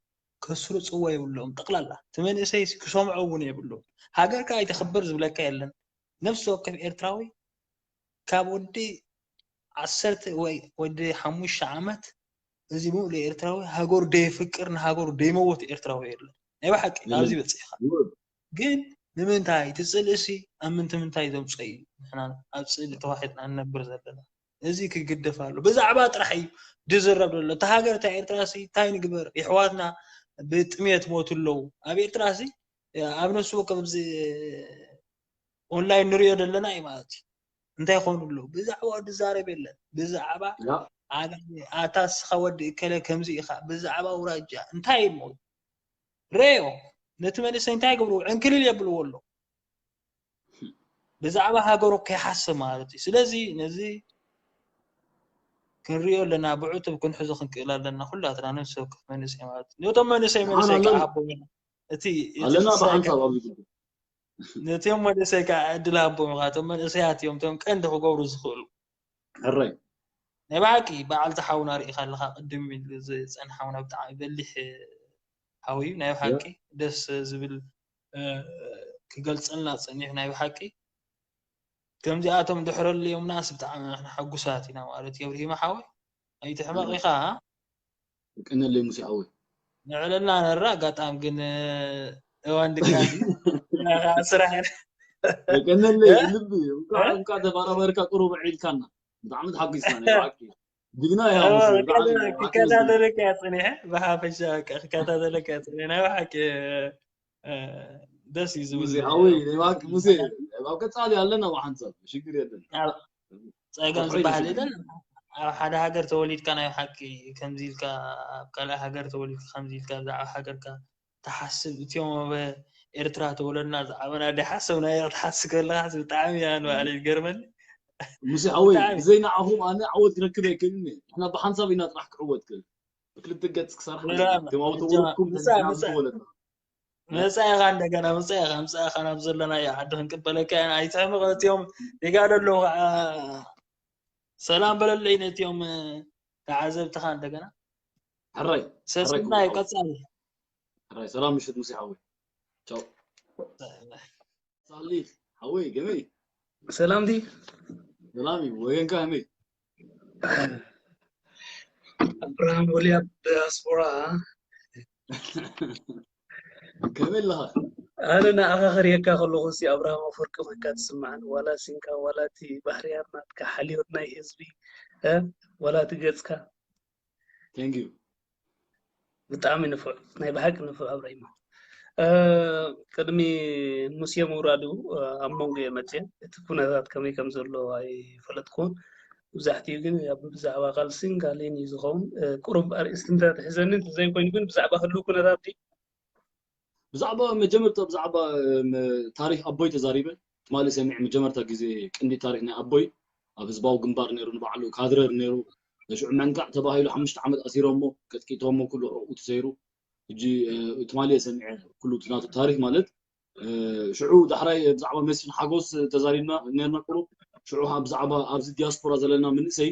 ከስርፅዎ የብሎም። ጠቕላላ እቲ መንእሰይ ክሰምዖ እውን የብሎም። ሃገርካ ኣይተኽብር ዝብለካ የለን። ነፍሲ ወከፍ ኤርትራዊ ካብ ወዲ ዓሰርተ ወይ ወዲ ሓሙሽተ ዓመት እዚ ሙሉእ ኤርትራዊ ሃገሩ ደየፍቅር ንሃገሩ ደይመወት ኤርትራዊ የለን። ናይ ብሓቂ ኣብዚ በፂሕካ ግን ንምንታይ እቲ ፅልእሲ ኣብ ምንቲ ምንታይ ዘምፅኦ እዩ? ንሕና ኣብ ፅልኢ ተዋሒጥና ንነብር ዘለና እዚ ክግደፍ ኣሎ። ብዛዕባ ጥራሕ እዩ ዝዝረብ ዘሎ። እታ ሃገር እታ ኤርትራ ሲ እንታይ ንግበር? የሕዋትና ብጥሜት ሞቱ ኣለዉ። ኣብ ኤርትራ ሲ ኣብ ነፍሲ ወከፍ ኣብዚ ኦንላይን ንሪኦ ዘለና እዩ ማለት እዩ። እንታይ ይኾኑ ኣለዉ? ብዛዕባ ዝዛረብ የለን። ብዛዕባ ያ ኣታ ስኻ ወዲ እከለ ከምዚ ኢኻ ብዛዕባ ውራጃ እንታይ እዩ ሞ ረዮ ነቲ መንእሰይ እንታይ ይገብሩ ዕንክልል የብልዎ ኣሎ ብዛዕባ ሃገሩ ከይሓስብ ማለት እዩ። ስለዚ ነዚ ክንሪኦ ኣለና፣ ብዕቱብ ክንሕዞ ክንክእል ኣለና ኩላትና ነፍሲ ወከፍ መንእሰይ ማለት እዩ። ነቶም መንእሰይ መንእሰይ ከዓቦም ኢና እቲ እቲ ኣለና ፍሳይ ብሓንሳብ ኣብዚ ጉዳይ ነቲኦም መንእሰይ ከዓ ዕድል ሃቦም ኢኻ። እቶም መንእሰያት እዮም እቶም ቀንዲ ክገብሩ ዝኽእሉ። ሕራይ ናይ ብሓቂ በዓልቲ ሓውና ርኢኻ ኣለኻ ቅድም ኢሉ ዝፀንሓውና ብጣዕሚ በሊሕ ሓው እዩ። ናይ ብሓቂ ደስ ዝብል እ፣ ክገልፀልና ፀኒሑ ናይ ብሓቂ ከምዚኣቶም ድሕረሉ እዮምናስ ብጣዕሚ ንሕና ሕጉሳት ኢና ማለት እዩ። ኣብርሂማ ሓወይ ኣይትሕመቕ ኢኻ። ቀነለይ ሙሴ ሓወይ ንዕለልና ነራ ኣጋጣሚ ግን እዋን ድቃስ ስራሕ ቀነለይ ልቢ እንኳዕ እንኳዕ ተባራበርካ ቁሩብ ዕልካና ብጣዕሚ ተሓጒስና ናይ ብሓቂ ጅግና ኢኻ ሙሴ ብጣዕሚ ክከታተለካ እየ ፀኒሐ ብሓፈሻ በቃ ክከታተለካ እየ ፀኒሐ ናይ ብሓቂ እ፣ ደስ እዩ ዝብል ሙሴ ሓወይ ናይ ብሓቂ ሙሴ ኣብ ቀጻሊ ኣለና ብሓንሳብ ሽግር የለን ኣብ ፀገም ዝበሃል የለን ኣብ ሓደ ሃገር ተወሊድካ ናይ ብሓቂ ከምዚ ኢልካ ኣብ ካልእ ሃገር ተወሊድካ ከምዚ ኢልካ ብዛዕባ ሃገርካ ትሓስብ እቲኦም ኣብ ኤርትራ ተወለድና ዝዓበና ደይ ሓሰብናዮ ክትሓስብ ከለካ ብጣዕሚ እያ ንባዕለይ ዝገርመኒ ሙሴ ሓወይ ብጣዕሚ ብዘይ ንዓኹም ኣነ ዓወት ክረክብ ኣይክእልን እየ ንሕና ብሓንሳብ ኢና ጥራሕ ክዕወት ክእል ብክልተ ገጽ ክሰርሓ ብጣዕሚ ትማዊ ብጣዕሚ ተወለድኩም ምጻእ ንሕና ምጻእ ተወለድና መጻኢኻ እንደገና መጻኢኻ ምጻኢኻ ናብ ዘለናዮ ዓዲ ክንቅበለካ ኢና ኣይትሕመቕ እቲኦም ጌጋ ዘለዉ ከዓ ሰላም በለለይ ነቲኦም ተዓዘብትኻ እንደገና ሕራይ ሕራይ ሰስናዩ ክቡር ቀጻሊ ሕራይ ሰላም ምሽት ሙሴ ሓወይ ቻው ሳሊ ሓወይ ገመይ ሰላም ዲ ሰላም እዩ ወገንካ ከመይ ኣብርሃም ወልያ ዲያስፖራ ከመይ ኣለኻ ኣነ ንኣኻ ክርእየካ ከለኹ ሲ ኣብርሃም ኣፈወርቂ ኮይንካ ትስምዓኒ ዋላ ሲንካ ዋላ እቲ ባህርያት ናትካ ሓልዮት ናይ ህዝቢ እ ዋላ እቲ ገጽካ thank you ብጣዕሚ ንፉዕ ናይ ብሓቂ ንፉዕ ኣብራሂማ ቅድሚ ሙሴ ምውራዱ ኣብ መንጎ እየ መፅየ እቲ ኩነታት ከመይ ከም ዘሎ ኣይፈለጥኩን መብዛሕትኡ ግን ብዛዕባ ቃልሲን ካልእን እዩ ዝኸውን ቁሩብ ኣርእስቲ እንተትሕዘኒ እንተዘይኮይኑ ግን ብዛዕባ ህልው ኩነታት ድዩ ብዛዕባ መጀመርታ ብዛዕባ ታሪክ ኣቦይ ተዛሪበ ትማሊ ሰሚዕ መጀመርታ ግዜ ቅንዲ ታሪክ ናይ ኣቦይ ኣብ ህዝባዊ ግንባር ነይሩ ንባዕሉ ካድረር ነይሩ ሽዑ መንካዕ ተባሂሉ ሓሙሽተ ዓመት ኣሲሮሞ ቀጥቂጦሞ ኩሉ ሕቁ ተሰይሩ ሕጂ ትማሊ ሰሚዐ ኩሉ ናቱ ታሪክ ማለት ሽዑ ዳሕራይ ብዛዕባ መስፍን ሓጎስ ተዛሪብና ነርና ቁሩብ ሽዑ ብዛዕባ ኣብዚ ዲያስፖራ ዘለና መንእሰይ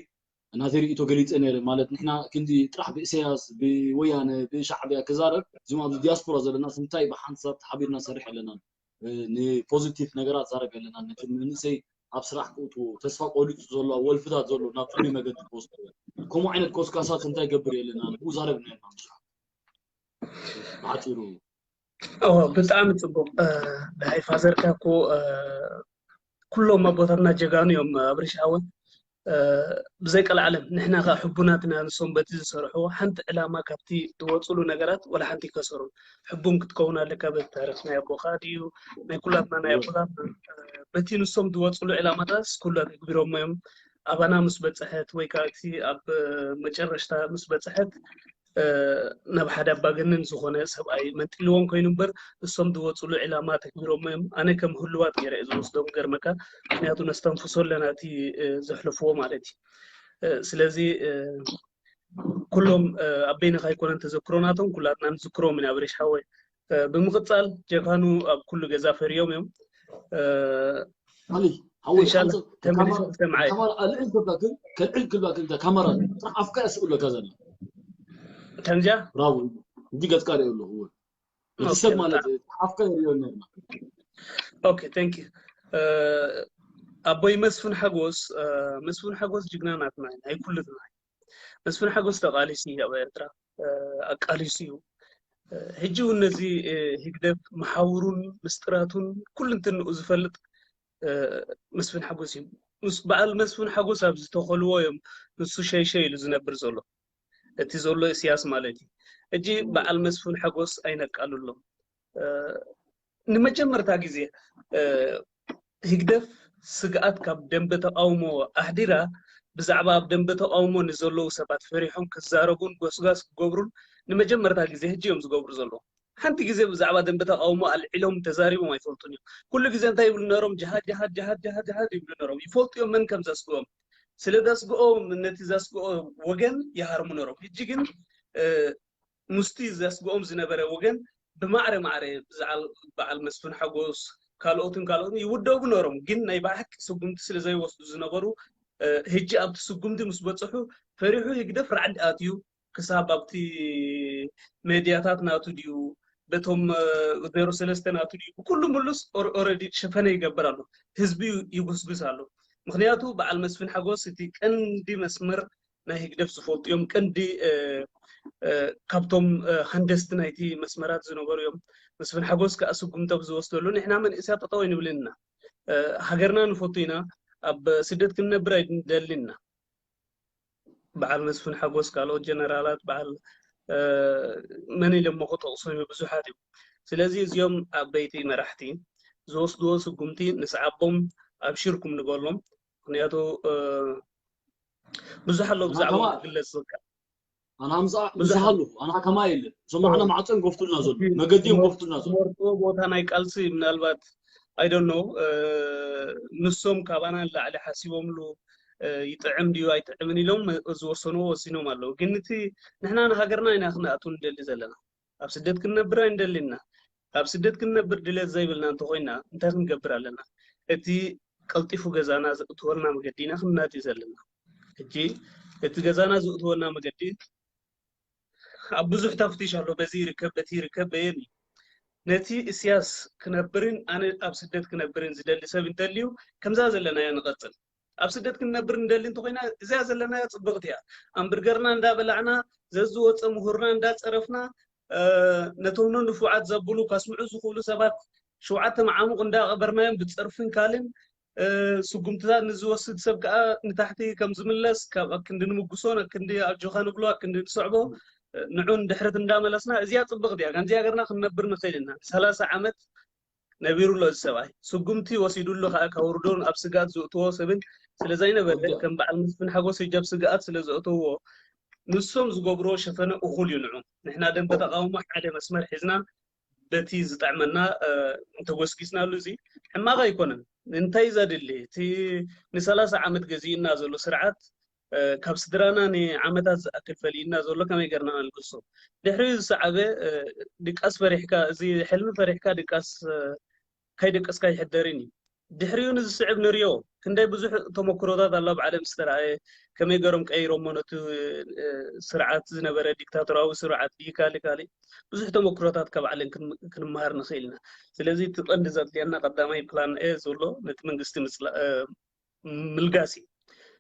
ናተይ ርእይቶ ገሊጸ ነይረ ማለት ንሕና ክንዲ ጥራሕ ብእሰያስ ብወያነ ብሻዕብያ ክዛረብ እዚም ኣብዚ ዲያስፖራ ዘለና እንታይ ብሓንሳብ ተሓቢርና ሰርሕ ኣለና ንፖዚቲቭ ነገራት ዛረብ ኣለና ነቲ መንእሰይ ኣብ ስራሕ ክእትዎ ተስፋ ቆሊፁ ዘሎ ወልፍታት ዘሎ ናብ ፅሉይ መገዲ ክወስዶ ከምኡ ዓይነት ኮስካሳት እንታይ ገብር የለና ብኡ ዛረብ ነርና ብዙሕ ብሓፂሩ እወ ብጣዕሚ ፅቡቅ ድሃይ ፋዘርካ እኮ ኩሎም ኣቦታትና ጀጋኑ እዮም ኣብሪሽ ሓወ ብዘይ ቀልዓለም ንሕና ከዓ ሕቡናት ኢና ንሶም በቲ ዝሰርሕዎ ሓንቲ ዕላማ ካብቲ ዝወፅሉ ነገራት ወላ ሓንቲ ይከሰሩን ሕቡን ክትከውን ኣለካ በቲ ታሪክ ናይ ኣቦካ ድዩ ናይ ኩላትና ናይ ኣቦታትና በቲ ንሶም ዝወፅሉ ዕላማታት ኩላ ተግቢሮሞ እዮም ኣባና ምስ በፀሐት ወይ ከዓ እቲ ኣብ መጨረሽታ ምስ በፀሐት ናብ ሓደ ኣባገነን ዝኾነ ሰብኣይ መንጢልዎም ኮይኑ እምበር እሶም ዝወፅሉ ዕላማ ተግቢሮሞ እዮም ኣነ ከም ህልዋት ገይረ እየ ዝወስዶም ገርመካ ምክንያቱ ነስተንፍሶ ኣለና እቲ ዘሕለፍዎ ማለት እዩ ስለዚ ኩሎም ኣብ በይንኻ ኣይኮነን ተዘክሮ ናቶም፣ ኩላትና ንዝክሮም ኢና። ብሬሽ ሓወይ፣ ብምቕጻል ጀጋኑ ኣብ ኩሉ ገዛ ፈርዮም እዮም። ኣሊ ሓወይ ኢንሻላህ ሓንሳብ ተመሊሱ ካመራ- ክሰምዓ እዩ። ካመራ ኣልዕል ክብላ ግን ከልዕል ክብላ ግን እታ ካመራ ጥራሕ ኣፍካ እያ ስቕ ኢሎካ ዘላ። ከምዚያ ብራቮ። እንዲ ገጽካ ሪኦ ኣለኹ። እወ። እቲ ሰብ ማለት እዩ። ኣፍካ ይሪኦ ነርና። ኦኬ፣ thank you። ኣቦይ መስፍን ሓጎስ፣ መስፍን ሓጎስ ጅግና ናትና እዩ፣ ናይ ኩልትና እዩ። መስፍን ሓጎስ ተቓሊሱ እዩ ኣብ ኤርትራ፣ ኣቃሊሱ እዩ። ሕጂ እውን ነዚ ህግደፍ መሓውሩን ምስጢራቱን ኩልንትንኡ ዝፈልጥ መስፍን ሓጎስ እዩ። ምስ በዓል መስፍን ሓጎስ ኣብ ዝተኸልዎ እዮም ንሱ ሸይሸይ ኢሉ ዝነብር ዘሎ። እቲ ዘሎ ኢሳያስ ማለት እዩ። ሕጂ በዓል መስፍን ሓጎስ ኣይነቃልሎም። ንመጀመርታ ግዜ ህግደፍ ስግኣት ካብ ደንበ ተቓውሞ ኣሕዲራ ብዛዕባ ኣብ ደንበ ተቓውሞ ንዘለዉ ሰባት ፈሪሖም ክዛረቡን ጎስጓስ ክገብሩን ንመጀመርታ ግዜ ሕጂ እዮም ዝገብሩ ዘለዉ። ሓንቲ ግዜ ብዛዕባ ደንበ ተቓውሞ ኣልዒሎም ተዛሪቦም ኣይፈልጡን እዮም። ኩሉ ግዜ እንታይ ይብሉ ነሮም? ጅሃድ ጅሃድ ጅሃድ ጅሃድ ጅሃድ ይብሉ ነሮም። ይፈልጡ እዮም መን ከም ዘስግኦም። ስለ ዘስግኦም ነቲ ዘስግኦ ወገን ይሃርሙ ነሮም። ሕጂ ግን ምስቲ ዘስግኦም ዝነበረ ወገን ብማዕረ ማዕረ ብዛዕባ በዓል መስፍን ሓጎስ ካልኦትን ካልኦትን ይውደቡ ነሮም። ግን ናይ ብሓቂ ስጉምቲ ስለ ዘይወስዱ ዝነበሩ ሕጂ ኣብቲ ስጉምቲ ምስ በፅሑ ፈሪሑ ህግደፍ ራዕዲ ኣትዩ ክሳብ ኣብቲ ሜድያታት ናቱ ድዩ በቶም ዜሮ ሰለስተ ናቱ ድዩ ብኩሉ ምሉስ ኦረዲ ሸፈነ ይገብር ኣሎ። ህዝቢ ይጉስጉስ ኣሎ። ምክንያቱ በዓል መስፍን ሓጎስ እቲ ቀንዲ መስመር ናይ ህግደፍ ዝፈልጡ እዮም። ቀንዲ ካብቶም ሃንደስቲ ናይቲ መስመራት ዝነበሩ እዮም። መስፍን ሓጎስ ከዓ ስጉምቲ ኣብ ዝወስደሉ ንሕና መንእሰያት ጠጠው ኣይንብልን ኢና። ሃገርና ንፈቱ ኢና። ኣብ ስደት ክንነብር ኣይንደልን ኢና። በዓል መስፍን ሓጎስ ካልኦት ጀነራላት በዓል መን ኢሎሞ ክጠቕሶም እዩ ብዙሓት እዩ። ስለዚ እዚኦም ዓበይቲ መራሕቲ ዝወስድዎ ስጉምቲ ንስዓቦም ኣብሽርኩም ንበሎም። ምክንያቱ ብዙሕ ኣሎ ብዛዕባ ክግለፅ ዝከ ኣና ምፃ ብዙሕ ኣሎ ኣና ከማ የለ እዞም ዓና ማዕፀን ጎፍቱልና ዘሎ መገዲ እዮም ጎፍቱልና ዘሎ ዝመርጥዎ ቦታ ናይ ቃልሲ ምናልባት I don't know ንሶም ካባና ንላዕሊ ሓሲቦምሉ ይጥዕም ድዩ ኣይጥዕምን ኢሎም ዝወሰንዎ ወሲኖም ኣለዉ። ግን እቲ ንሕና ንሃገርና ኢና ክንኣቱ ንደሊ ዘለና። ኣብ ስደት ክንነብር ኣይንደልን ኢና። ኣብ ስደት ክንነብር ድሌት ዘይብልና እንተኾይና እንታይ ክንገብር ኣለና? እቲ ቀልጢፉ ገዛና ዘእትወልና መገዲ ኢና ክንናዲ ዘለና። ሕጂ እቲ ገዛና ዘእትወልና መገዲ ኣብ ብዙሕ ተፍትሽ ኣሎ። በዚ ይርከብ በቲ ይርከብ በየን እዩ። ነቲ እስያስ ክነብርን ኣነ ኣብ ስደት ክነብርን ዝደሊ ሰብ እንተልዩ ከምዛ ዘለናዮ ንቐጽል። ኣብ ስደት ክንነብር ንደሊ እንተኮይና እዚኣ ዘለናዮ ጽብቕቲ እያ። ኣምብርገርና እንዳበላዕና ዘዝወፀ ምሁርና እንዳፀረፍና ነቶም ንፉዓት ዘብሉ ከስምዑ ዝኽእሉ ሰባት ሸውዓተ መዓሙቕ እንዳቐበርናዮም ብፀርፍን ካልእን ስጉምትታት ንዝወስድ ሰብ ከዓ ንታሕቲ ከም ዝምለስ ካብ ኣክንዲ ንምጉሶ ኣክንዲ ኣጆኻ ንብሎ ኣክንዲ ንስዕቦ ንዑ ንድሕርት እንዳመለስና እዚኣ ፅብቕቲ እያ። ከምዚ ሃገርና ክንነብር ንኽእል ኢና። ሰላሳ ዓመት ነቢሩ ኣሎ እዚ ሰብኣይ። ስጉምቲ ወሲዱ ኣሎ ከዓ ከውርዶን ኣብ ስግኣት ዘእትዎ ሰብን ስለ ዘይነበረ ከም በዓል መስፍን ሓጎስ ህጂ ኣብ ስግኣት ስለ ዘእተውዎ ንሶም ዝገብርዎ ሸፈነ እኹል እዩ ንዑ። ንሕና ደንበ ተቃውሞ ሓደ መስመር ሒዝና በቲ ዝጠዕመና እንተጎስጊስናሉ እዚ ሕማቕ ኣይኮነን። እንታይ ዘድሊ እቲ ንሰላሳ ዓመት ገዚእና ዘሎ ስርዓት ካብ ስድራና ንዓመታት ዝኣክል ፈሊእና ዘሎ ከመይ ገርና ነልግሶ? ድሕሪኡ ዝሰዓበ ድቃስ ፈሪሕካ እዚ ሕልሚ ፈሪሕካ ድቃስ ከይደቀስካ ይሕደርን እዩ። ድሕሪኡ ንዝስዕብ ንሪኦ። ክንደይ ብዙሕ ተመክሮታት ኣሎ ኣብ ዓለም ዝተረኣየ ከመይ ገሮም ቀይሮሞ ነቲ ስርዓት ዝነበረ ዲክታቶራዊ ስርዓት ድዩ ካሊ ካሊ ብዙሕ ተመክሮታት ካብ ዓለም ክንመሃር ንኽእል ኢና። ስለዚ እቲ ቀንዲ ዘድልየና ቀዳማይ ፕላን ኤ ዘሎ ነቲ መንግስቲ ምልጋስ እዩ።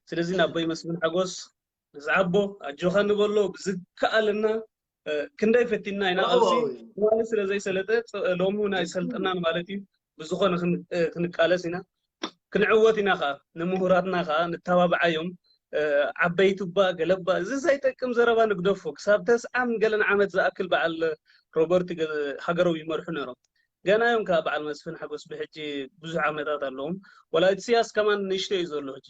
ስለዚ ናቦይ መስፍን ሓጎስ ንዝዓቦ ኣጆኻ ንበሎ ብዝከኣለና ክንደይ ፈቲና ኢና ኣብዚ ትማሊ ስለ ዘይሰለጠ ሎሚ እውን ኣይሰልጠናን ማለት እዩ። ብዝኾነ ክንቃለስ ኢና ክንዕወት ኢና ከዓ ንምሁራትና ከዓ ንተባብዓዮም። ዓበይቲ እባ ገለባ እዚ ዘይጠቅም ዘረባ ንግደፎ። ክሳብ ተስዓን ገለን ዓመት ዝኣክል በዓል ሮበርት ሃገሮም ይመርሑ ነይሮም። ገና እዮም ከዓ በዓል መስፍን ሓጎስ ብሕጂ ብዙሕ ዓመታት ኣለዎም። ወላ ኢሳያስ ከማን ንእሽቶ እዩ ዘሎ ሕጂ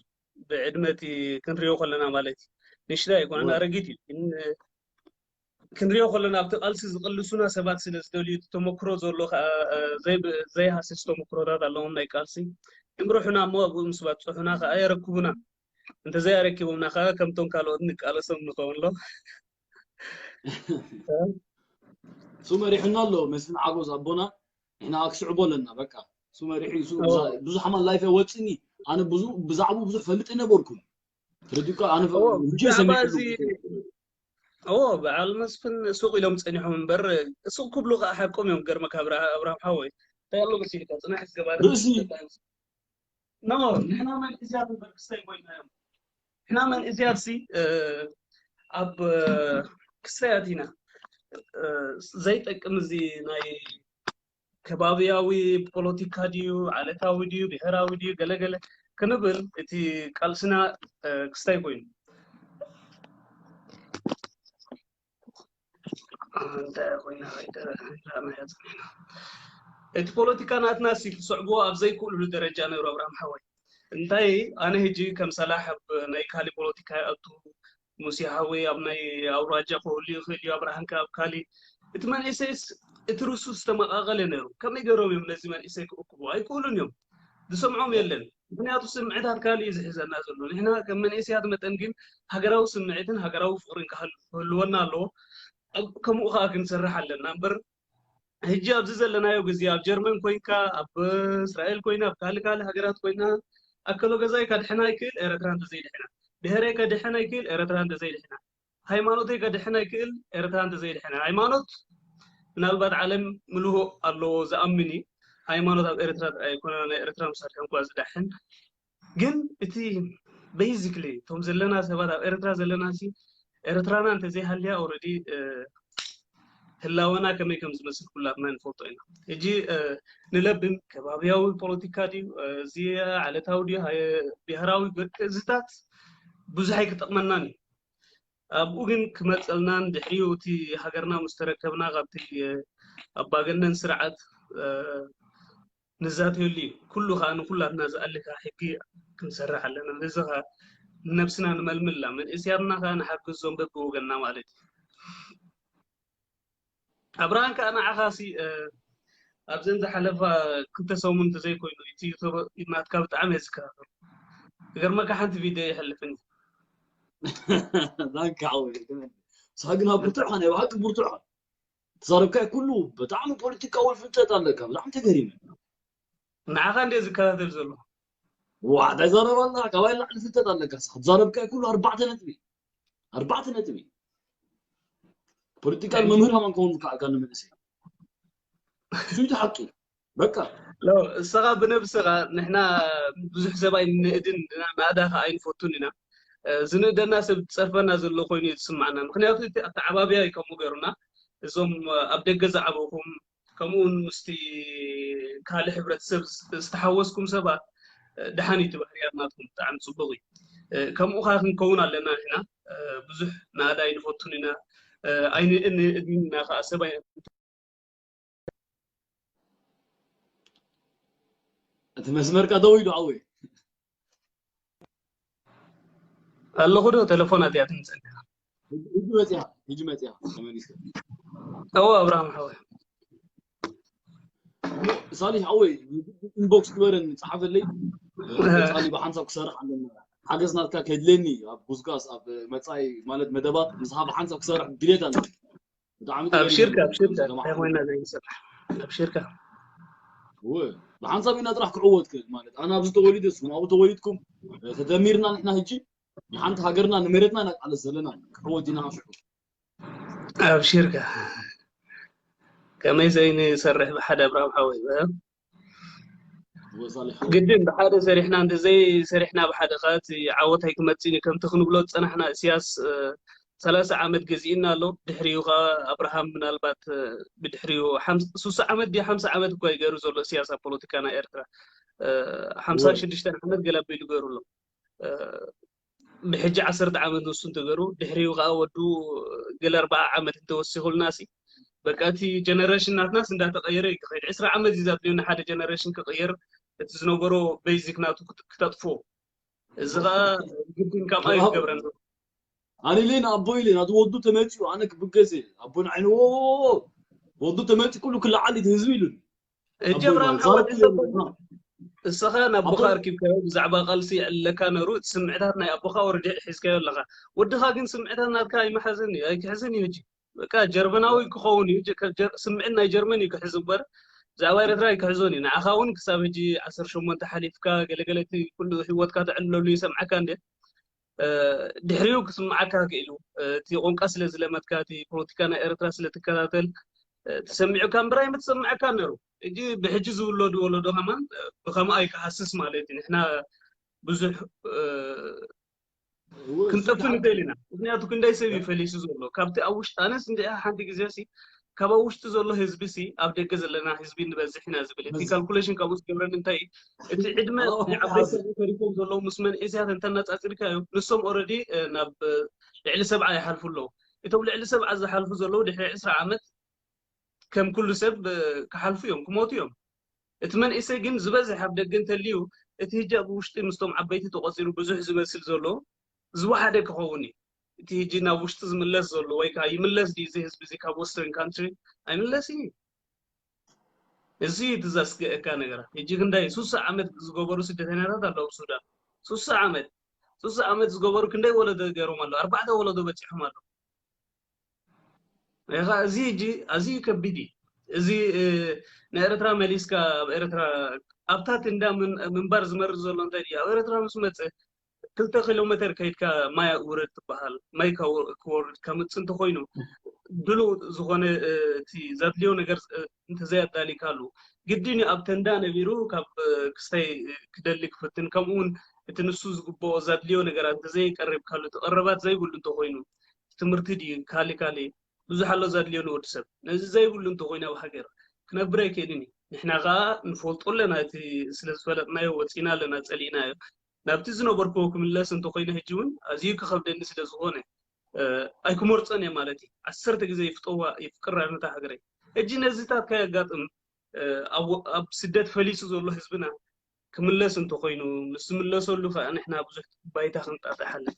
ብዕድመ እቲ ክንሪኦ ከለና ማለት እዩ። ንእሽቶ ኣይኮነን ኣረጊት እዩ። ግን ክንሪኦ ከለና ኣብቲ ቃልሲ ዝቕልሱና ሰባት ስለ ዝደልዩ እቲ ተመክሮ ዘሎ ከዓ ዘይሃስስ ተመክሮታት ኣለዎም ናይ ቃልሲ ይምርሑና እሞ ኣብኡ ምስ በፅሑና ከዓ የረክቡና። እንተዘይኣረኪቦምና ከዓ ከምቶም ካልኦት ንቃለሶም ንኸውን ኣሎ። እሱ መሪሕና ኣሎ መስፍን ሓጎስ ኣቦና። ንሕና ክስዕቦ ኣለና። በቃ እሱ መሪሑ እሱ ብዙሕ ኣማን ላይፍ ወፅኒ። ኣነ ብዙ ብዛዕቡ ብዙሕ ፈልጥ ነበርኩ። ተረዲካ ኣነ እዎ እጅ ብዛዕባ ሰሚዕሉ እዚ እዎ በዓል መስፍን ሱቕ ኢሎም ፀኒሖም እምበር ሱቕ ክብሉ ከዓ ሓቆም እዮም። ገርመካ ኣብርሃ- ኣብርሃም ሓወይ እንታይ ኣሎ መሲልካ ፅናሕ ዝገባረ ርእሲ ኖ ንሕና መንእስያት እምበር ክስታይ ኮይና እዮም። ንሕና መንእስያት ሲ ኣብ ክስታያት ኢና። ዘይጠቅም እዚ ናይ ከባብያዊ ፖለቲካ ድዩ ዓለታዊ ድዩ ብሄራዊ ድዩ ገለገለ ክንብል እቲ ቃልስና ክስታይ ኮይኑ እንታይ ኮይና እቲ ፖለቲካ ናትና ሲ ክስዕብዎ ኣብ ዘይክእሉሉ ደረጃ ነይሩ ኣብርሃም ሓወይ። እንታይ ኣነ ህጂ ከም ሰላሕ ኣብ ናይ ካሊ ፖለቲካ ይኣቱ ሙሴ ሓወይ ኣብ ናይ ኣውራጃ ክህሉ ይኽእል እዩ ኣብርሃም ከ ኣብ ካሊ እቲ መንእሰይስ እቲ ርሱ ዝተመቃቀለ ነይሩ ከመይ ገይሮም እዮም ነዚ መንእሰይ ክእክቡ ኣይክእሉን እዮም ዝሰምዖም የለን ምክንያቱ ስምዕታት ካሊ እዩ ዝሕዘና ዘሎ ንሕና ከም መንእሰያት መጠን ግን ሃገራዊ ስምዕትን ሃገራዊ ፍቅርን ክህልወና ኣለዎ ከምኡ ከዓ ክንሰርሕ ኣለና እምበር ሕጂ ኣብዚ ዘለናዮ ግዜ ኣብ ጀርመን ኮይንካ ኣብ እስራኤል ኮይና ኣብ ካልእ ካልእ ሃገራት ኮይና ኣከሎ ገዛይ ከድሕና ይክእል ኤረትራ እንተዘይድሕና ብሄረይ ከድሕና ይክእል ኤረትራ እንተዘይድሕና ሃይማኖተይ ከድሕና ይክእል ኤረትራ እንተዘይድሕና ሃይማኖት ምናልባት ዓለም ምልሆ ኣለዎ ዝኣምን እዩ ሃይማኖት ኣብ ኤረትራ ኣይኮነ ናይ ኤረትራ ምሳድሕን ኳ ዝዳሕን ግን እቲ basically እቶም ዘለና ሰባት ኣብ ኤረትራ ዘለና ሲ ኤረትራና እንተዘይሃልያ already ህላወና ከመይ ከም ዝመስል ኩላትና ንፈልጦ ኢና። ሕጂ ንለብም ከባብያዊ ፖለቲካ ድዩ እዚ ዓለታዊ ድዩ ብሄራዊ እዚታት ብዙሕ ኣይክጠቅመናን እዩ። ኣብኡ ግን ክመፀልናን ድሕሪኡ እቲ ሃገርና ምስ ተረከብና ካብቲ ኣባገነን ስርዓት ንዛተየሉ እዩ። ኩሉ ከዓ ንኩላትና ዝኣሊ ከዓ ሕጊ ክንሰርሕ ኣለና። ነዚ ከዓ ንነብስና ንመልምላ መንእስያትና ከዓ ንሓግዞም በብወገንና ማለት እዩ። ኣብርሃም ከዓ ንዓኻ ሲ ኣብዘን ዝሓለፋ ክልተ ሰሙን እንተዘይኮይኑ እቲ ዩቱብ ናትካ ብጣዕሚ እየ ዝከታተሎ። ክገርመካ ሓንቲ ቪድዮ ይሕልፍኒ። ዳንካ ሓወይ ንስኻ ግን ኣብ ብርቱዕኻ ናይ ብሓቂ ብርቱዕኻ ተዛረብካይ ኩሉ ብጣዕሚ ፖለቲካዊ ፍልጠት ኣለካ ብጣዕሚ ተገሪመ ንዓኻ እንደ ዝከታተል ዘሎ ዋ እንታይ ዛረብ ኣለካ ካባይ ላዕሊ ፍልጠት ኣለካ ንስኻ ተዛረብካይ ኩሉ ኣርባዕተ ነጥቢ ኣርባዕተ ነጥቢ ፖለቲካል መምህር ከማን ከውን ከዓልካ ንመንእሰይ እሱ እቲ ሓቂ በቃ ሎ እስኻ ብነብስኻ ንሕና ብዙሕ ሰብ ኣይንንእድን ናዳ ከዓ ኣይንፈቱን ኢና ዝንእደና ሰብ ዝፀርፈና ዘሎ ኮይኑ እዩ ዝስማዕና ምክንያቱ እቲ ኣተዓባብያ እዩ ከምኡ ገይሩና እዞም ኣብ ደገ ዝዓበኹም ከምኡውን ምስቲ ካልእ ሕብረተሰብ ዝተሓወስኩም ሰባት ደሓን እዩ እቲ ባህርያት ናትኩም ብጣዕሚ ፅቡቅ እዩ ከምኡ ከዓ ክንከውን ኣለና ንሕና ብዙሕ ናዳ ኣይንፈቱን ኢና ኣይንእድን ኢና ከዓ ሰብ እቲ መስመርካ ደው ኢሉ ኣወይ ኣለኹ ዶ ተለፎን ኣትያ ትምፀኒ ሕጂ መፅያ ሕጂ መፅያ ተመሊስካ እዎ ኣብርሃም ሓወይ ሳሊሕ ሓወይ ኢንቦክስ ግበረኒ ፀሓፈለይ ቀፃሊ ብሓንሳብ ክሰርሕ ኣለና ሓገዝ ናትካ ከድለኒ ኣብ ጉስጋስ ኣብ መፃኢ ማለት መደባት ንስኻ ብሓንሳብ ክሰርሕ ድሌት ኣለኒ ብጣዕሚ ኣብሽርካ ኣብሽርካ እንታይ ኮይና ዘይንሰርሕ ኣብሽርካ ብሓንሳብ ኢና ጥራሕ ክዕወት ክእል ማለት ኣነ ኣብዚ ተወሊደ ንስኹም ኣብኡ ተወሊድኩም ተደሚርና ንሕና ሕጂ ንሓንቲ ሃገርና ንመሬትና ኢና ቃለስ ዘለና ክዕወት ኢና ሽዑ ኣብሽርካ ከመይ ዘይንሰርሕ ብሓደ ኣብርሃም ሓወይ ግድን ብሓደ ሰሪሕና እንተዘይ ሰሪሕና ብሓደ ከ እቲ ዓወት ኣይክመፅን እዩ ከምቲ ክንብሎ ዝፀናሕና እስያስ ሰላሳ ዓመት ገዚእና ኣሎ ድሕሪኡ ከ ኣብርሃም ምናልባት ብድሕሪኡ ሱሳ ዓመት ድዩ ሓምሳ ዓመት እኳ ይገሩ ዘሎ እስያስ ኣብ ፖለቲካ ናይ ኤርትራ ሓምሳ ሽዱሽተ ዓመት ገለ ኣቢሉ ገሩ ኣሎ ብሕጂ ዓሰርተ ዓመት ንሱ እንተገሩ ድሕሪኡ ከዓ ወዱ ገለ ኣርባዓ ዓመት እንተወሲኹልና ሲ በቃ እቲ ጀነሬሽን ናትናስ እንዳተቀየረ እዩ ክኸይድ ዕስራ ዓመት እዩ ዛድልዮ ንሓደ ጀነሬሽን ክቅየር እቲ ዝነበሮ ቤዚክ ናቱ ክተጥፎ እዚ ከዓ ግድን ካብኣ እዩ ዝገብረና ኣነ ኢለ ንኣቦ ኢለ ናቱ ወዱ ተመፂኡ ኣነ ክብገዘ ኣቦ ንዓይንዎ ወዱ ተመፂ ኩሉ ክለዓል እቲ ህዝቢ ኢሉኒ እጀብራም ሓወት እስኻ ናብ ኣቦኻ ኣርኪብካዮ ብዛዕባ ቃልሲ ይዕለካ ነሩ፣ እቲ ስምዕታት ናይ ኣቦኻ ወረዲ ሒዝካዮ ኣለኻ። ወድኻ ግን ስምዕታት ናትካ ኣይመሓዝን እዩ፣ ኣይክሕዝን እዩ። ሕጂ በቃ ጀርመናዊ ክኸውን እዩ፣ ጀ- ጀ- ስምዕት ናይ ጀርመን እዩ ክሕዝ እምበር ብዛዕባ ኤርትራ ኣይክሕዞን እዩ። ንዓኻ እውን ክሳብ ሕጂ ዓሰርተ ሸሞንተ ሓሊፍካ ገለገለ እቲ ኩሉ ህይወትካ ተዕልለሉ ይሰምዓካ እንደ ድሕሪኡ ክስምዓካ ክኢሉ፣ እቲ ቋንቋ ስለ ዝለመድካ፣ እቲ ፖለቲካ ናይ ኤርትራ ስለ ትከታተል ተሰሚዑካ እምበር ኣይምተሰምዐካ ነሩ። ሕጂ ብሕጂ ዝውለዱ ወለዶ ከማን ብኸምኣ ኣይክሃስስ ማለት እዩ። ንሕና ብዙሕ ክንጠፍ ንደል ኢና። ምክንያቱ ክንደይ ሰብ እዩ ፈሊሱ ዘሎ ካብቲ ኣብ ውሽጢ። ኣነስ እንዲ ሓንቲ ግዜ ሲ ካብ ኣብ ውሽጢ ዘሎ ህዝቢ ሲ ኣብ ደገ ዘለና ህዝቢ ንበዝሕ ኢና ዝብል እቲ ካልኩሌሽን ካብኡ ዝገብረኒ እንታይ እዩ? እቲ ዕድመ ዓበይቲ ተሪፎም ዘለዉ ምስ መንእስያት እንተነፃፂርካዮ ንሶም ኦረዲ ናብ ልዕሊ ሰብዓ ይሓልፉ ኣለዉ። እቶም ልዕሊ ሰብዓ ዝሓልፉ ዘለዉ ድሕሪ ዕስራ ዓመት ከም ኩሉ ሰብ ክሓልፉ እዮም፣ ክሞቱ እዮም። እቲ መንእሰይ ግን ዝበዝሕ ኣብ ደገ እንተልዩ እቲ ህጂ ኣብ ውሽጢ ምስቶም ዓበይቲ ተቆፂሩ ብዙሕ ዝመስል ዘሎ ዝወሓደ ክኸውን እዩ። እቲ ህጂ ናብ ውሽጢ ዝምለስ ዘሎ ወይ ከዓ ይምለስ ድዩ እዚ ህዝቢ እዚ ካብ ወስተርን ካንትሪ ኣይምለስን እዩ። እዚ እዩ እቲ ዘስግአካ ነገራት። ህጂ ክንደይ ሱሳ ዓመት ዝገበሩ ስደተኛታት ኣለዉ ኣብ ሱዳን። ሱሳ ዓመት ሱሳ ዓመት ዝገበሩ ክንደይ ወለዶ ገይሮም ኣለዉ? ኣርባዕተ ወለዶ በፂሖም ኣለዉ። ኢኻ እዚ ህጂ ኣዝዩ ከቢድ እዩ። እዚ ንኤርትራ መሊስካ ኣብ ኤርትራ ኣብታ ትንዳ ምንባር ዝመርጽ ዘሎ እንታይ ድዩ? ኣብ ኤርትራ ምስ መጸ ክልተ ኪሎ ሜተር ከይድካ ማይ ውረድ ትበሃል። ማይ ክወርድ ከምጽእ እንተኾይኑ ድሉው ዝኾነ እቲ ዘድልዮ ነገር እንተዘይኣዳሊካሉ ግድን እዩ ኣብ ተንዳ ነቢሩ ካብ ክስታይ ክደሊ ክፍትን ከምኡ እውን እቲ ንሱ ዝግብኦ ዘድልዮ ነገራት እንተዘይቀሪብካሉ እቲ ቀረባት ዘይብሉ እንተኾይኑ ትምህርቲ ድዩ ካሊ ካሊ ብዙሕ ኣሎ ዘድልዮ ንወዲ ሰብ ነዚ ዘይብሉ እንተኮይኑ ኣብ ሃገር ክነብር ኣይክእልን እዩ። ንሕና ከዓ ንፈልጦ ኣለና እቲ ስለ ዝፈለጥናዮ ወፂና ኣለና ፀሊእናዮ ናብቲ ዝነበርክዎ ክምለስ እንተኮይነ ሕጂ እውን ኣዝዩ ክከብደኒ ስለ ዝኮነ ኣይክመርፆን እየ ማለት እዩ። ዓሰርተ ግዜ ይፍጠዋ ይፍቅራ ነታ ሃገረይ። ሕጂ ነዚታት ከየጋጥም ኣብ ስደት ፈሊሱ ዘሎ ህዝብና ክምለስ እንተኮይኑ ምስ ዝምለሰሉ ከዓ ንሕና ብዙሕ ባይታ ክንጣጣሕ ኣለና።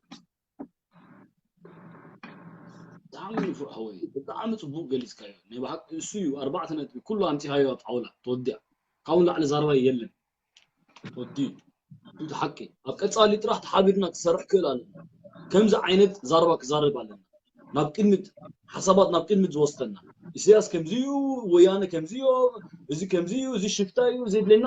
ብጣዕሚ ንፉዕ ሓወይ ብጣዕሚ ፅቡቅ ገሊፅካዮ ናይ ብሓቂ እሱ እዩ ኣርባዕተ ነጥቢ ኩሉ ኣምፂኻዮ ኣብ ጣውላ ተወዲኣ ካብኡ ላዕሊ ዛረባ የለን ወዲ እቲ ሓቂ ኣብ ቀፃሊ ጥራሕ ተሓቢርና ክሰርሕ ክእል ኣለና ከምዚ ዓይነት ዛረባ ክዛረብ ኣለና ናብ ቅድሚት ሓሳባት ናብ ቅድሚት ዝወስደና ኢሳያስ ከምዚ እዩ ወያነ ከምዚ እዩ እዚ ከምዚ እዩ እዚ ሽፍታ እዩ እዚ የድለና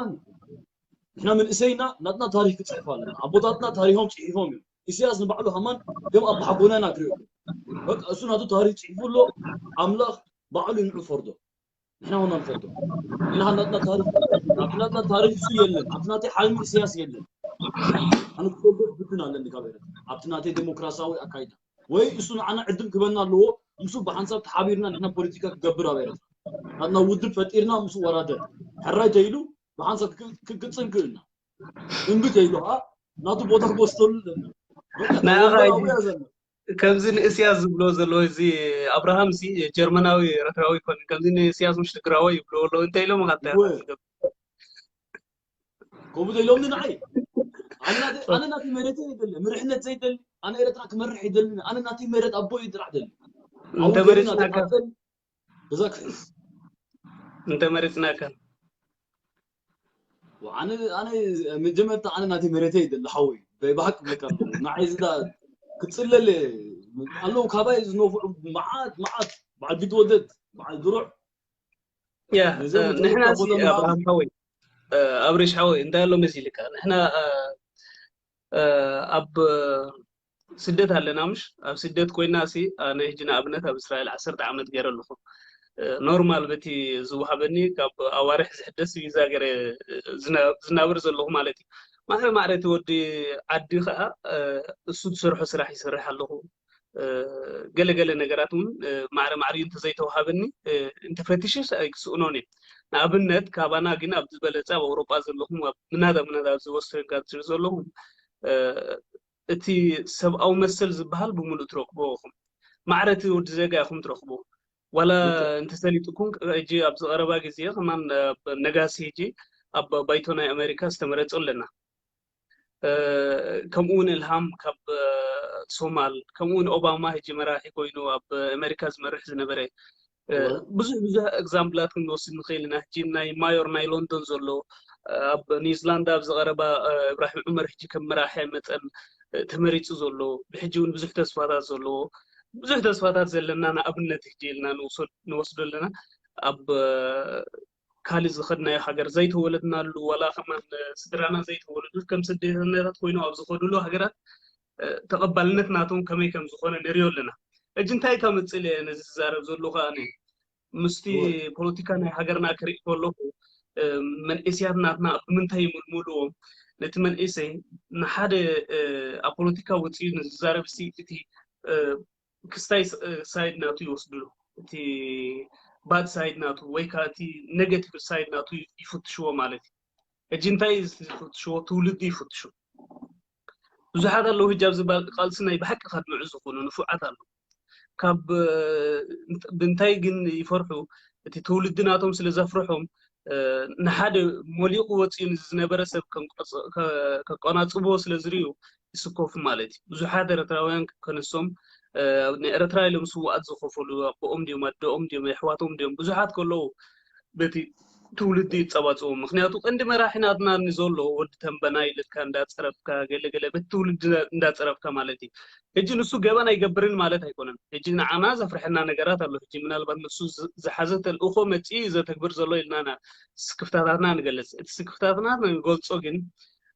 ንሕና መንእሰይና ናትና ታሪክ ክፅሕፍ ኣለና ኣቦታትና ታሪኮም ፅሒፎም እዮም ኢሳያስ ንባዕሉ ሃማን ከም ኣባሓጎናና ክሪኦ በቃ እሱ ናቱ ታሪክ ፅሒፉ ኣሎ ኣምላኽ ባዕሉ ንዑ ፈርዶ ንሕና ሆና ንፈርዶ ንሕና ናትና ታሪክ ኣብቲ ናትና ታሪክ እሱ የለን ኣብቲ ናተይ ሓልሚ ኢሳያስ የለን ኣነ ክፈልዶ ብትን ኣለኒ ካብ ኤረትራ ኣብቲ ናተይ ዴሞክራሲያዊ ኣካይዳ ወይ እሱ ንዓና ዕድል ክበና ኣለዎ ምስ ብሓንሳብ ተሓቢርና ንሕና ፖለቲካ ክገብር ኣብ ኤረትራ ናትና ውድብ ፈጢርና ምስ ወራደር ሕራይ ተይሉ ብሓንሳብ ክቅፅል ክእልና እምቢ ተይሉ ከዓ ናቱ ቦታ ክወስደሉ ኣለና ከምዚ ንእስያስ ዝብሎ ዘሎ እዚ ኣብርሃም ሲ ጀርመናዊ ኤርትራዊ ይኮን ከምዚ ንእስያስ ምሽ ትግራዋይ ይብሎ ኣሎ እንታይ ኢሎም ካ ከምኡ ኢሎም ንዓይ ኣነ ናተይ መሬት ይደሊ ምርሕነት ዘይደሊ ኣነ ኤርትራ ክመርሕ ይደሊ ኣነ ናተይ መሬት ኣቦ ይጥራሕ ደሊ እንተመሪፅናካ እዛ ክሕስ እንተመሪፅናካ ኣነ ኣነ መጀመርታ ኣነ ናተይ መሬተይ ይደሊ ሓወይ በይ ብሓቂ ብለካ ንዓይ ዝዳ ክፅለለ ኣለዉ ካባይ ዝነፍዑ መዓት መዓት በዓል ቢትወደድ በዓል ድሩዕ ያ ንሕና ኣብርሃም ሓወይ ኣብሪሽ ሓወይ እንታይ ኣሎ መሲልካ ንሕና ኣብ ስደት ኣለና ምሽ ኣብ ስደት ኮይና ሲ ኣነ ሕጂ ንኣብነት ኣብ እስራኤል ዓሰርተ ዓመት ገይረ ኣለኹ ኖርማል በቲ ዝወሃበኒ ካብ ኣዋርሕ ዝሕደስ ቪዛ ገይረ ዝናብር ዘለኹ ማለት እዩ ማዕረ ማዕረ እቲ ወዲ ዓዲ ከዓ እሱ ዝሰርሖ ስራሕ ይሰርሕ ኣለኹ ገለገለ ነገራት እውን ማዕረ ማዕርዩ እንተዘይተዋሃበኒ እንተፈቲሸስ ኣይክስእኖን እየ ንኣብነት ካባና ግን ኣብ ዝበለፀ ኣብ ኣውሮጳ ዘለኹም ኣብ ምናዳ ምናዳ ኣብዚ ወስተርን ካንትሪ ዘለኹም እቲ ሰብኣዊ መሰል ዝበሃል ብምሉእ ትረክቦ ኢኹም ማዕረ እቲ ወዲ ዜጋ ኢኹም ትረክቦ ዋላ እንተሰሊጥኩም ሕጂ ኣብዚ ቀረባ ግዜ ከማን ነጋሲ ሕጂ ኣብ ባይቶ ናይ ኣሜሪካ ዝተመረፁ ኣለና ከምኡ እውን እልሃም ካብ ሶማል ከምኡ እውን ኦባማ ሕጂ መራሒ ኮይኑ ኣብ ኣሜሪካ ዝመርሕ ዝነበረ ብዙሕ ብዙሕ ኤግዛምፕላት ክንወስድ ንኽእል ኢና። ሕጂ ናይ ማዮር ናይ ሎንዶን ዘሎ ኣብ ኒውዚላንድ ኣብዚ ቀረባ እብራሂም ዑመር ሕጂ ከም መራሒ መጠን ተመሪፁ ዘሎ፣ ብሕጂ እውን ብዙሕ ተስፋታት ዘለዎ፣ ብዙሕ ተስፋታት ዘለና ንኣብነት ሕጂ ኢልና ንወስዶ ኣለና። ኣብ ካልእ ዝኸድናዮ ሃገር ዘይተወለድናሉ፣ ዋላ ከማን ስድራና ዘይተወለዱ ከም ስደተኛታት ኮይኖም ኣብ ዝኸድሉ ሃገራት ተቐባልነት ናቶም ከመይ ከም ዝኾነ ንሪኦ ኣለና። ሕጂ እንታይ ከምፅእ ኢለ ነዚ ዝዛረብ ዘሎ ከኣ ምስቲ ፖለቲካ ናይ ሃገርና ክርኢ ከለኹ መንእስያት ናትና ኣብ ምንታይ ይምልምልዎም? ነቲ መንእሰይ ንሓደ ኣብ ፖለቲካ ወፂኡ ንዝዛረብ ሲ እቲ ክስታይ ሳይድ ናቱ ይወስድሉ፣ እቲ ባድ ሳይድ ናቱ ወይ ከዓ እቲ ኔጋቲቭ ሳይድ ናቱ ይፍትሽዎ ማለት እዩ። ሕጂ እንታይ ዝፍትሽዎ? ትውልዲ ይፍትሹ። ብዙሓት ኣለዉ ሕጂ ኣብዚ ቃልሲ ናይ ብሓቂ ከድምዑ ዝኾኑ ንፉዓት ኣለዉ። ካብ ብንታይ ግን ይፈርሑ? እቲ ትውልዲ ናቶም ስለ ዘፍርሖም ንሓደ ሞሊቑ ወፂኡ ዝነበረ ሰብ ከቆናፅብዎ ስለ ዝርእዩ ይስከፉ ማለት እዩ። ብዙሓት ኤርትራውያን ከነሶም ንኤርትራ ኢሎም ስውኣት ዝኸፈሉ ኣቦኦም ድዮም ኣደኦም ድዮም ኣሕዋቶም ድዮም ብዙሓት ከለዉ በቲ ትውልዲ ይፀባፅቦም። ምክንያቱ ቀንዲ መራሒ ናትና ንዘሎ ወዲ ተንበና ኢልካ እንዳፀረፍካ ገለገለ በቲ ትውልዲ እንዳፀረፍካ ማለት እዩ። ሕጂ ንሱ ገበን ኣይገብርን ማለት ኣይኮነን። ሕጂ ንዓና ዘፍርሐና ነገራት ኣሎ። ሕጂ ምናልባት ንሱ ዝሓዘ ተልእኾ መፂኡ እዩ ዘተግብር ዘሎ ኢልና ስክፍታታትና ንገልፅ። እቲ ስክፍታትና ንገልፆ ግን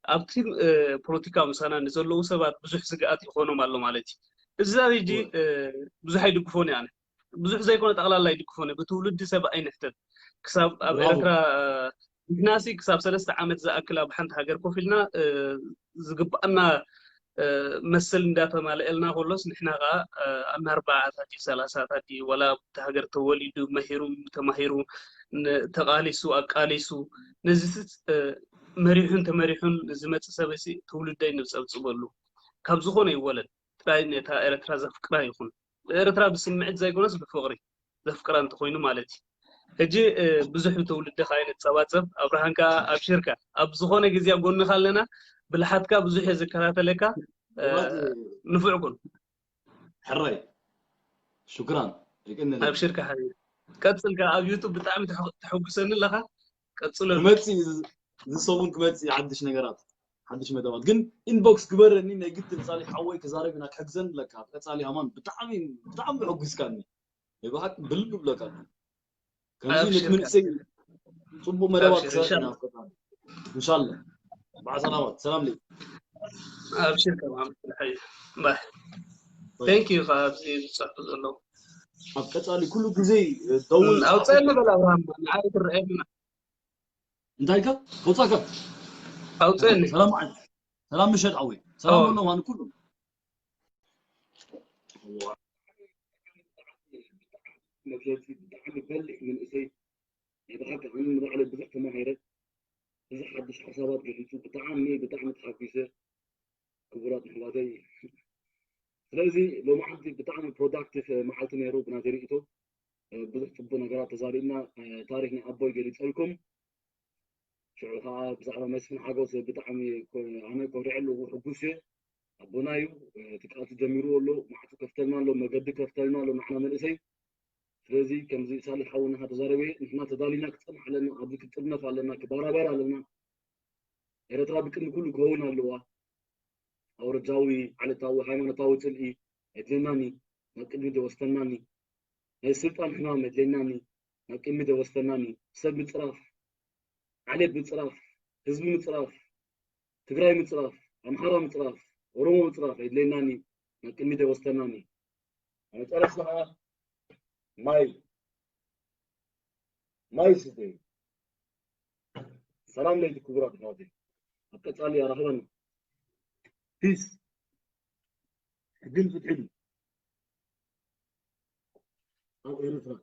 ኣብቲ ፖለቲካ ምሳና ንዘለዉ ሰባት ብዙሕ ስግኣት ይኾኖም ኣሎ ማለት እዩ። እዚ ሕጂ ብዙሕ ኣይድግፎን ኣነ ብዙሕ ዘይኮነ ጠቕላላ ይድግፎን ብትውልዲ ሰብ ኣይንሕተት ክሳብ ኣብ ኤርትራ ንሕናሲ ክሳብ ሰለስተ ዓመት ዝኣክል ኣብ ሓንቲ ሃገር ኮፍ ኢልና ዝግባኣና መሰል እንዳተማልአልና ከሎስ ንሕና ከዓ ኣናርባዓታት ድዩ ሰላሳታት ድዩ ወላ ኣብቲ ሃገር ተወሊዱ መሂሩ ተማሂሩ ተቃሊሱ ኣቃሊሱ ነዚ መሪሑን ተመሪሑን ዝመፅእ ሰበሲ ትውልደይ ንፀብፅበሉ ካብ ዝኾነ ይወለድ ጥራይ ነታ ኤርትራ ዘፍቅራ ይኹን ብኤርትራ ብስምዒት ዘይኮነስ ብፍቕሪ ዘፍቅራ እንተኾይኑ ማለት እዩ። ሕጂ ብዙሕ ብትውልዲ ከዓ ነፀባፀብ ኣብርሃን ከዓ ኣብሽርካ ኣብ ዝኾነ ግዜ ኣብ ጎንኻ ኣለና ብልሓትካ ብዙሕ እየ ዝከታተለካ ንፉዕ ኩን ሕራይ ሽክራን የቀንለ ኣብሽርካ ሓቢቢ ቀፅልካ ኣብ ዩቱብ ብጣዕሚ ተሐጉሰኒ ኣለካ ቀፅሎ ክመፅእ ዝሰሙን ክመፅእ ሓድሽ ነገራት ሓድሽ መደባት ግን ኢንቦክስ ግበረኒ ናይ ግድን ፃሊ ሓወይ ክዛረብ ኢና ክሕግዘን ኣለካ ቀፃሊ ኣማን ብጣዕሚ ብጣዕሚ ሕጉስካኒ ናይ ብሓቂ ብልብ ይብለካ ከምዚ ነቲ መንእሰይ ፅቡቅ መደባት ክሰርሕ ኢና እንሻላ በዓ ሰላማት ሰላም ለይ ኣብሽር ከማን ባይ thank you ኣብዚ ዝፅሕፉ ዘለዉ ኣብ ቀፃሊ ኩሉ ግዜ ደውል ኣውፅአኒ በል ኣብርሃም ንዓይ ትረአየና እንታይ ከ ከውፃካ ኣውፅአኒ ሰላም ዓይ ሰላም ምሸት ዓወይ ሰላም ኣሎ ማን ኩሉ መግለፂ ብጣዕሚ በሊሕ መንእሰይ ናይ ብሓቂ ኣነ ንባዕለይ ብዙሕ ተማሂረ ብዙሕ ሓዱሽ ሓሳባት ገሊፁ ብጣዕሚ ብጣዕሚ ተሓጒሰ ክቡራት ኣሕዋተይ ስለዚ ሎማዓንቲ ብጣዕሚ ፕሮዳክቲቭ መዓልቲ ነይሩ ብናተይ ርእይቶ ብዙሕ ፅቡቅ ነገራት ተዛሪብና ታሪክ ናይ ኣቦይ ገሊፀልኩም ሽዑ ከዓ ብዛዕባ መስፍን ሓጎስ ብጣዕሚ ኣነ ኮሪዐ ኣለኹ ሕጉስ እየ ኣቦና እዩ እቲ ቃልሲ ጀሚርዎ ኣሎ ማዕፁ ከፍተልና ኣሎ መገዲ ከፍተልና ኣሎ ንዓና መንእሰይ ስለዚ ከምዚ ሳልሕ ሓውና ተዛረበ ንሕና ተዳሊና ክፀንሕ ኣለና ኣብዚ ክጥርነፍ ኣለና ክባራበር ኣለና ኤረትራ ብቅድሚ ኩሉ ክኸውን ኣለዋ ኣውረጃዊ ዓለታዊ ሃይማኖታዊ ፅልኢ የድልየናኒ ናብ ቅድሚ ደወስተናኒ ናይ ስልጣን ሕማም የድልየናኒ ናብ ቅድሚ ደወስተናኒ ሰብ ምፅራፍ ዓሌት ምፅራፍ ህዝቢ ምፅራፍ ትግራይ ምፅራፍ ኣምሓራ ምፅራፍ ኦሮሞ ምፅራፍ የድልየናኒ ናብ ቅድሚ ደወስተናኒ መጨረሻ ከዓ ማይ ማይ ስተ ሰላም ለይቲ ክቡራት ኣሕዋተይ ኣብ ቀፃሊ ኣራኽበና ፒስ ሕግን ፍትሕን ኣብ ኤርትራ